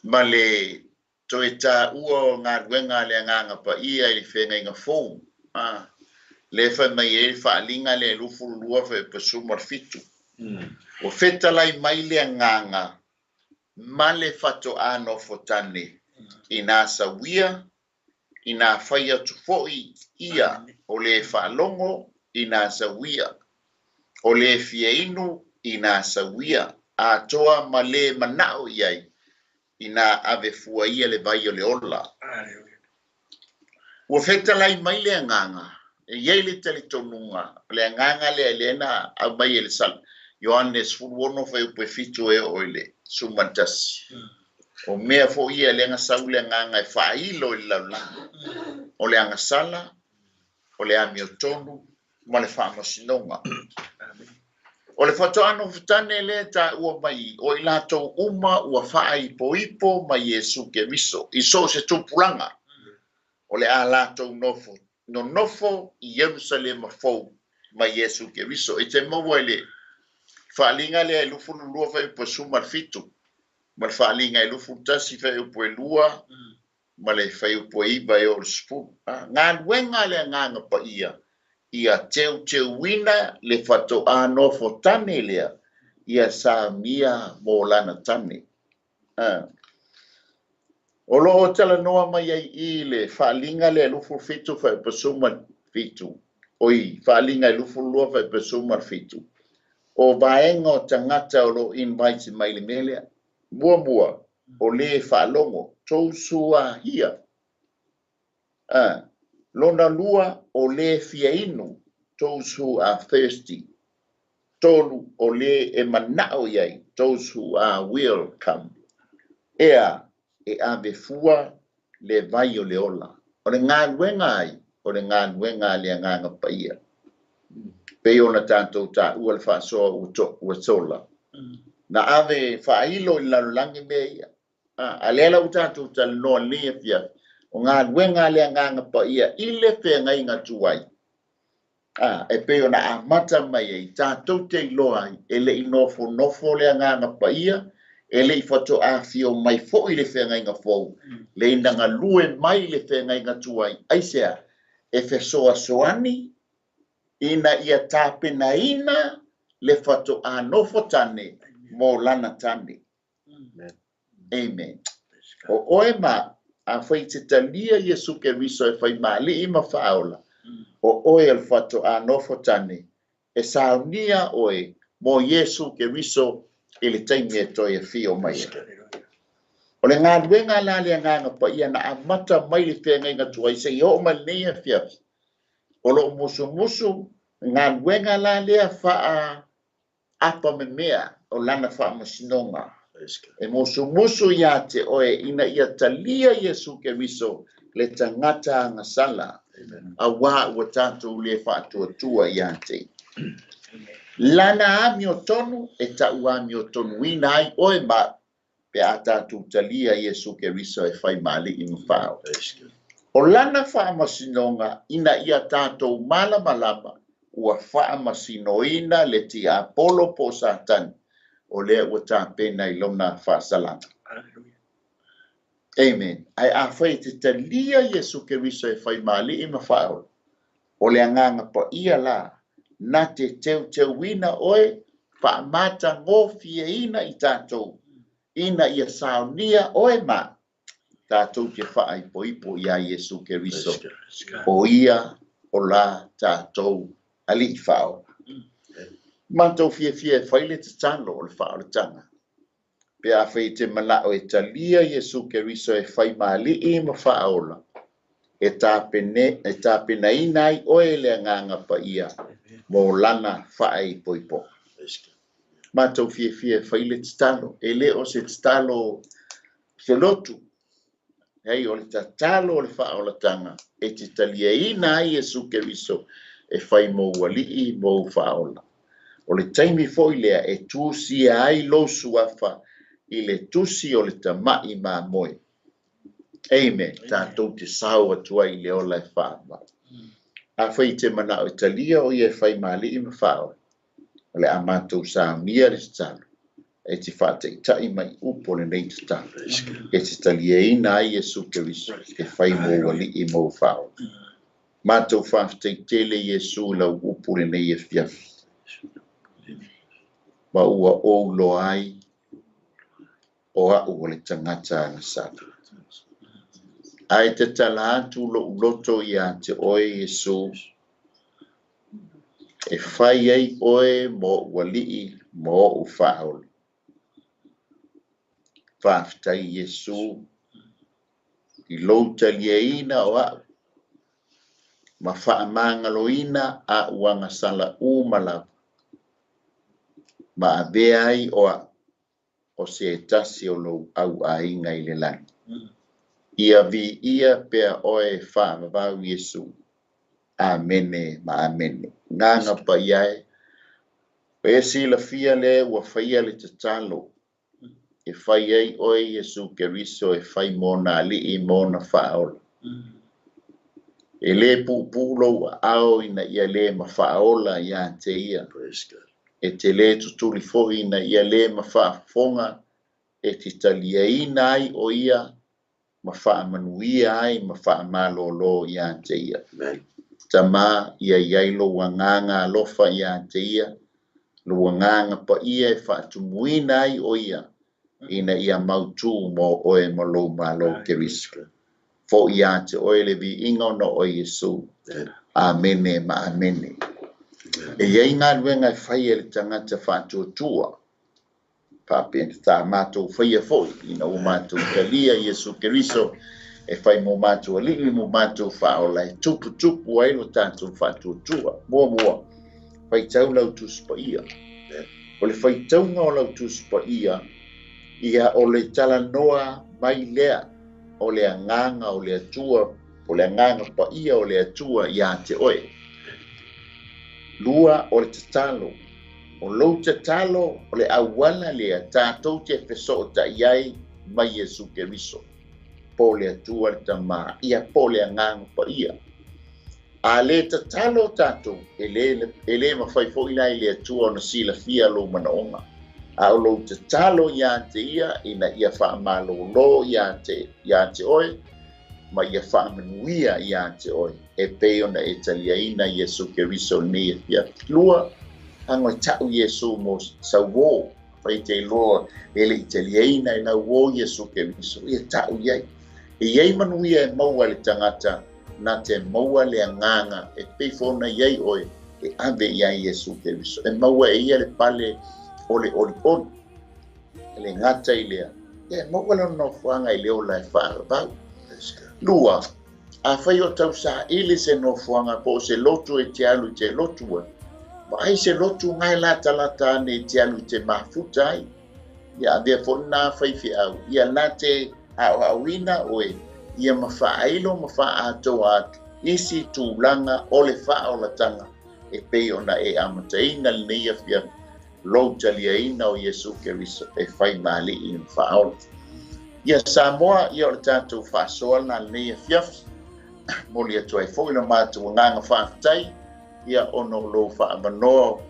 Ma le toe taua o galuega a le Agaga Paia i le feagaiga fou. Le fai mai ai le faaaliga lea e 22 fuaiupu 17. Ua fetalai mai le Agaga ma le fatoā nofotane ina sauia, ina fai atu foi ia o le faalogo ina sauia, o le fia inu ina sauia, atoa ma le manao i ai ina ave fua ia le vai o le ola. Ua fetalai mai le Agaga, e iai le talitonuga, o le Agaga lea lea na aumai e le sala. Ioane 16 fuaiupu e 7 e oo i le 11. O mea foi ia lea na sau le Agaga e faailo i le lalolagi. O le agasala, o le amiotonu ma le faamasinoga. O le faatoa nofotane lea taua mai o i latou uma ua faaipoipo ma Iesu Keriso i so o se tupulaga. O le a latou nofo nonofo i Ierusalema fou ma Iesu Keriso. E te maua i le faaaliga lea e 22 fuaiupu 17 ma le faaaliga e 21 fuaiupu e 2. Ma le fuaiupu e 9 e oo i le 10. Galuega a le Agaga Paia ia teuteuina le faatoā nofo tane lea ia saunia mo lana tane. O lo o talanoa mai ai i i le faaaliga lea 27 fuaiupu 17, oi, faaaliga e 22 fuaiupu 17, o vaega o tagata o lo o invite mai i le mea lea. Muamua, o le faalogo, those who are here. Lona lua, o le fia inu, those who are thirsty. Tolu, o le e manao i ai, those who are will come. Ea, e ave fua le vai o le ola. O le galuega ai, o le galuega a le Agaga Paia. Pei ona tatou taua le faasoa ua sola. Na ave faailo i le lalolagi mea ia. A lea la ua tatou talanoa i lenei afiafi, o galuega a le Agaga Paia i le feagaiga tuai. E pei ona amata mai ai, tatou te iloa ai, e le i nofonofo le Agaga Paia, e le i faatoā fio mai foi le feagaiga fou, le ina galue mai le feagaiga tuai. Aisea? E fesoasoani ina ia tapenaina le faatoā nofo tane mo lana tane. Amen. O oe ma afai e te talia Iesu Keriso e fai ma Alii ma Faaola, o oe o le faatoā nofo tane, e saunia oe mo Iesu Keriso i le taimi e toe afio mai ai. O le galuega la a le Agaga Paia na amata mai le feagaiga tuai seia oo mai lenei afiafi, o lo o musumusu galuega la lea faa apa memea o lana faamasinoga. E musumusu ia te oe ina ia talia Iesu Keriso le tagata agasala, auā ua tatou le faatuatua ia te ia. Lana amiotonu e tau amiotonuina ai oe ma au pe a tatou talia Iesu Keriso e fai ma Alii ma Faaola. O lana faamasinoga ina ia tatou malamalama ua faamasinoina le tiapolo po o Satani, o lea ua tapena i lona faasalaga. Amen. Ae afai e te talia Iesu Keriso e fai ma Alii ma Faaola, o le Agaga Paia la na te teuteuina oe, faamatagofieina i tatou, ina ia saunia oe ma au, tatou te faaipoipo iā Iesu Keriso, o ia o la tatou Alii Faaola. Matou fiafia e fai le tatalo o le faaolataga. Pe afai e te manao e talia Iesu Keriso e fai ma Alii ma Faaola, e e tapenaina ai oe e le Agaga Paia mo lana faaipoipoga. Matou fiafia e fai le tatalo, e le o se tatalo felotu, leai o le tatalo o le faaolataga e te taliaina ai Iesu Keriso e fai mou Alii mou Faaola. O le taimi foi lea e tusia ai lou suafa i le tusi o le Tama'i Mamoe. Amen. Tatou te sao atu ai i le ola e faavavau. Afai e te manao e talia o ia e fai ma Alii ma Faaola, o le a matou saunia le tatalo e te faataitai mai i upu o lenei tatalo, e te taliaina ai Iesu Keriso e fai mou Alii mou Faaola. Matou faafetai tele Iesu i lau upu lenei afiafi, ma ua ou loa ai o au o le tagata agasala. Ae tatala atu lou loto ia te oe Iesu, e fai ai oe mo ou Alii ma ou Faaola. Faafetai Iesu i lou taliaina o au ma faamagaloina a'u agasala uma lava, ma avea ai o a'u o se tasi o lou auaiga i le lagi. Ia viia pea oe faavavau Iesu. Amene ma amene. Agaga Paia e, o e silafia lea ua faia le tatalo e fai ai oe Iesu Keriso e fai mona Alii mona Faaola. E lē puupuu lou aao ina ia lē ma faaola ia te ia. E te lē tutuli foi ina ia lē ma faafofoga e te taliaina ai o ia. Ma faamanuia ai ma faamalōlō iā te ia. Tamā ia iai lou agaga alofa iā te ia, lou agaga paia e faatumuina ai o ia, ina ia mautū mo oe ma lou Malo Keriso. Foʻi iā te oe le viiga ona o Iesu. Amene ma amene. E iai galuega e fai e le tagata faatuatua, faapea sa matou faia foʻi ina ua matou talia Iesu Keriso e fai mo matou alii mo matou faaola e tuputupu ai lo tatou faatuatua. Muamua, faitau lau Tusi Paia. O le faitauga o lau Tusi Paia, ia o le talanoa mai lea o le agaga o le Atua, o le agaga paia o le Atua iā te oe. Lua, o le tatalo. O lou tatalo o le auala lea tatou te fesoʻotaʻi ai mai Iesu Keriso. Po le Atua le Tamā, ia po le agaga paia. A lē tatalo tatou, e lē mafai foʻi la i le Atua ona silafia lou manaʻoga. A o lou tatalo iā te ia ina ia faamalōlō iā te oe, ma ia faamanuia iā te oe, e pei ona e taliaina Iesu Keriso lenei afiafi. Lua, ago e taʻu Iesu mo sauō, fai te iloa e leʻi taliaina e lauō Iesu Keriso, ia taʻu iai. E iai manuia e maua le tagata, na te maua le agaga e pei fona iai oe, e ave iai Iesu Keriso. E maua e ia le pale o le olioli, e le gata i lea, ia e maua lona nofoaga i le ola e faalavau. Lua, afai o tausaili se nofoaga po o se lotu e te alu i te lotu ai, vaai se lotu gae latalata ane i te alu i te mafuta ai, ia avea foʻi lena faifeau, ia na te aoaoina oe, ia ma faailo ma faaatoa atu isi tulaga o le faaolataga e pei ona e amataina lenei afiafi lou taliaina o Iesu Keriso e fai ma alii ma faaola. Ia Samoa, ia o le tatou faasoa lena lenei afiafi. Moli atu ai foʻi le matou agaga faafetai, ia ona o lou faamanoa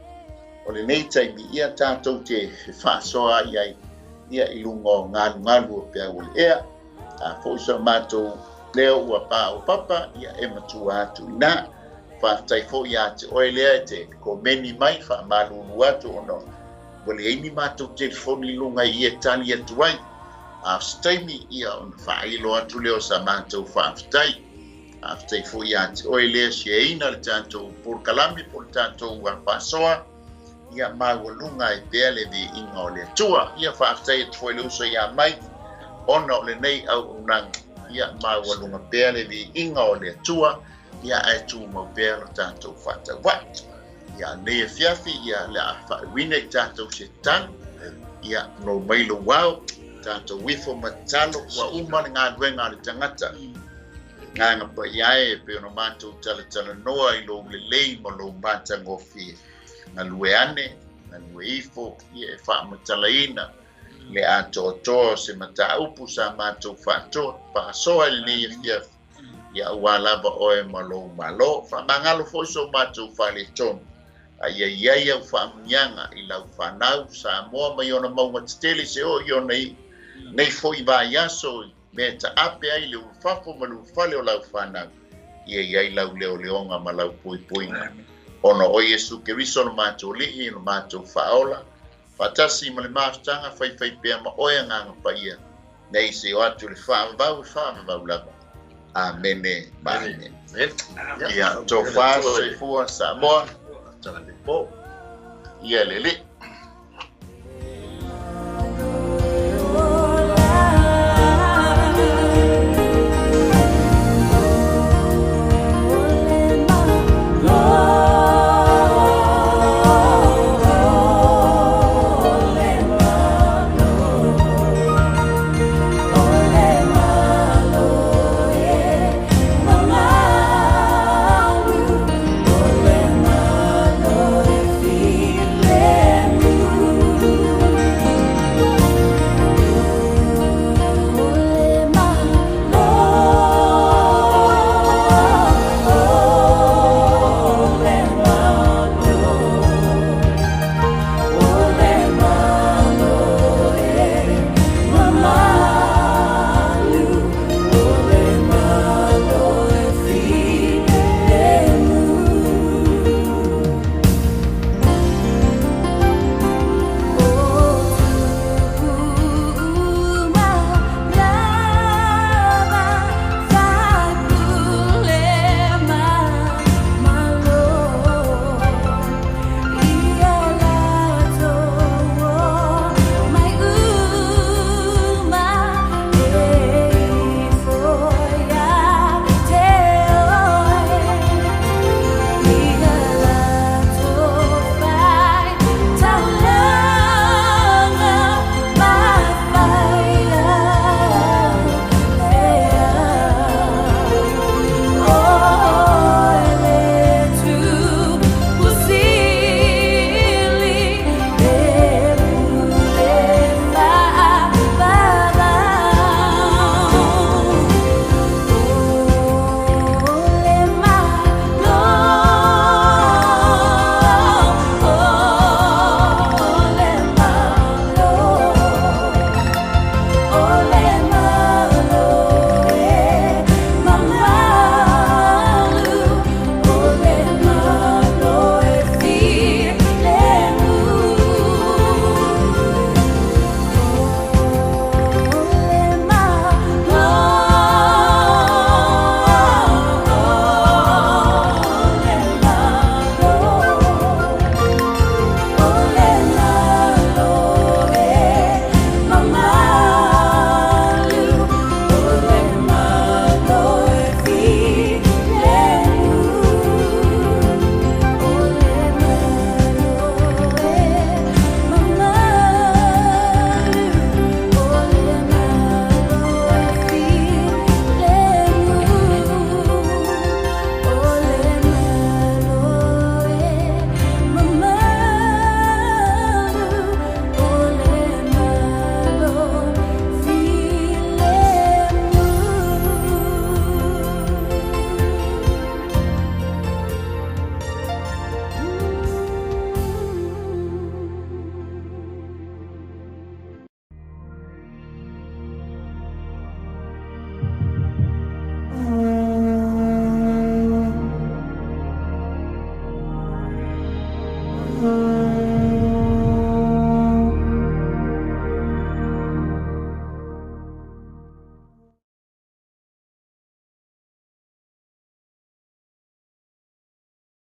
o lenei taimi, ia tatou te faasoa ai ai, ia i luga o galugalu o peau o le ea. A foʻi so matou leo ua pā o papa, ia e matua atu ina. Faafetai foʻi iā te oe lea e te komeni mai, faamalulu atu ona ua leai ni matou telefoni i luga i e tali atu ai. A o se taimi, ia ona faailo atu lea o sa matou faafetai. Faafetai foʻi iā te oe lea siaina le tatou polokalame po le tatou faasoa, ia maualuga e pea le viiga o le Atua. Ia faafetai atu foʻi le uso iā mai, ona o lenei auaunaga, ia maualuga pea le viiga o le Atua, ia ae tumau pea lo tatou faatauvaʻi. Ia nei afiafi, ia le a faauina i tatou se tanu, ia no mai lou ao, tatou ifo ma tatalo, ua uma le galuega a le tagata. Agaga paia e e pei ona matou talatalanoa i lou lelei ma lou matagofie. Galue ane, galue ifo, ia e faamatalaina le atoatoa o se mataupu sa matou faatoa, faasoa i lenei afiafi. Ia auā lava oe ma lou Malo. Faamagalo foʻi so matou faaletonu. A ia iai au faamuniaga i lau fanau, Samoa mai ona mauga tetele se oo i ona iʻu. Nei foʻi vaiaso i mea e taape ai le ulufafo ma le ulufale o lau fanau. Ia iai lau leoleoga ma lau puipuiga. Ona o Iesu Keriso le matou alii le matou faaola, faatasi ma le mafutaga faifai pea ma oe agaga paia, nei se o atu le faavavau e faavavau lava. Amene ma amene. Ia tofa soifua Samoa. Ia le alii.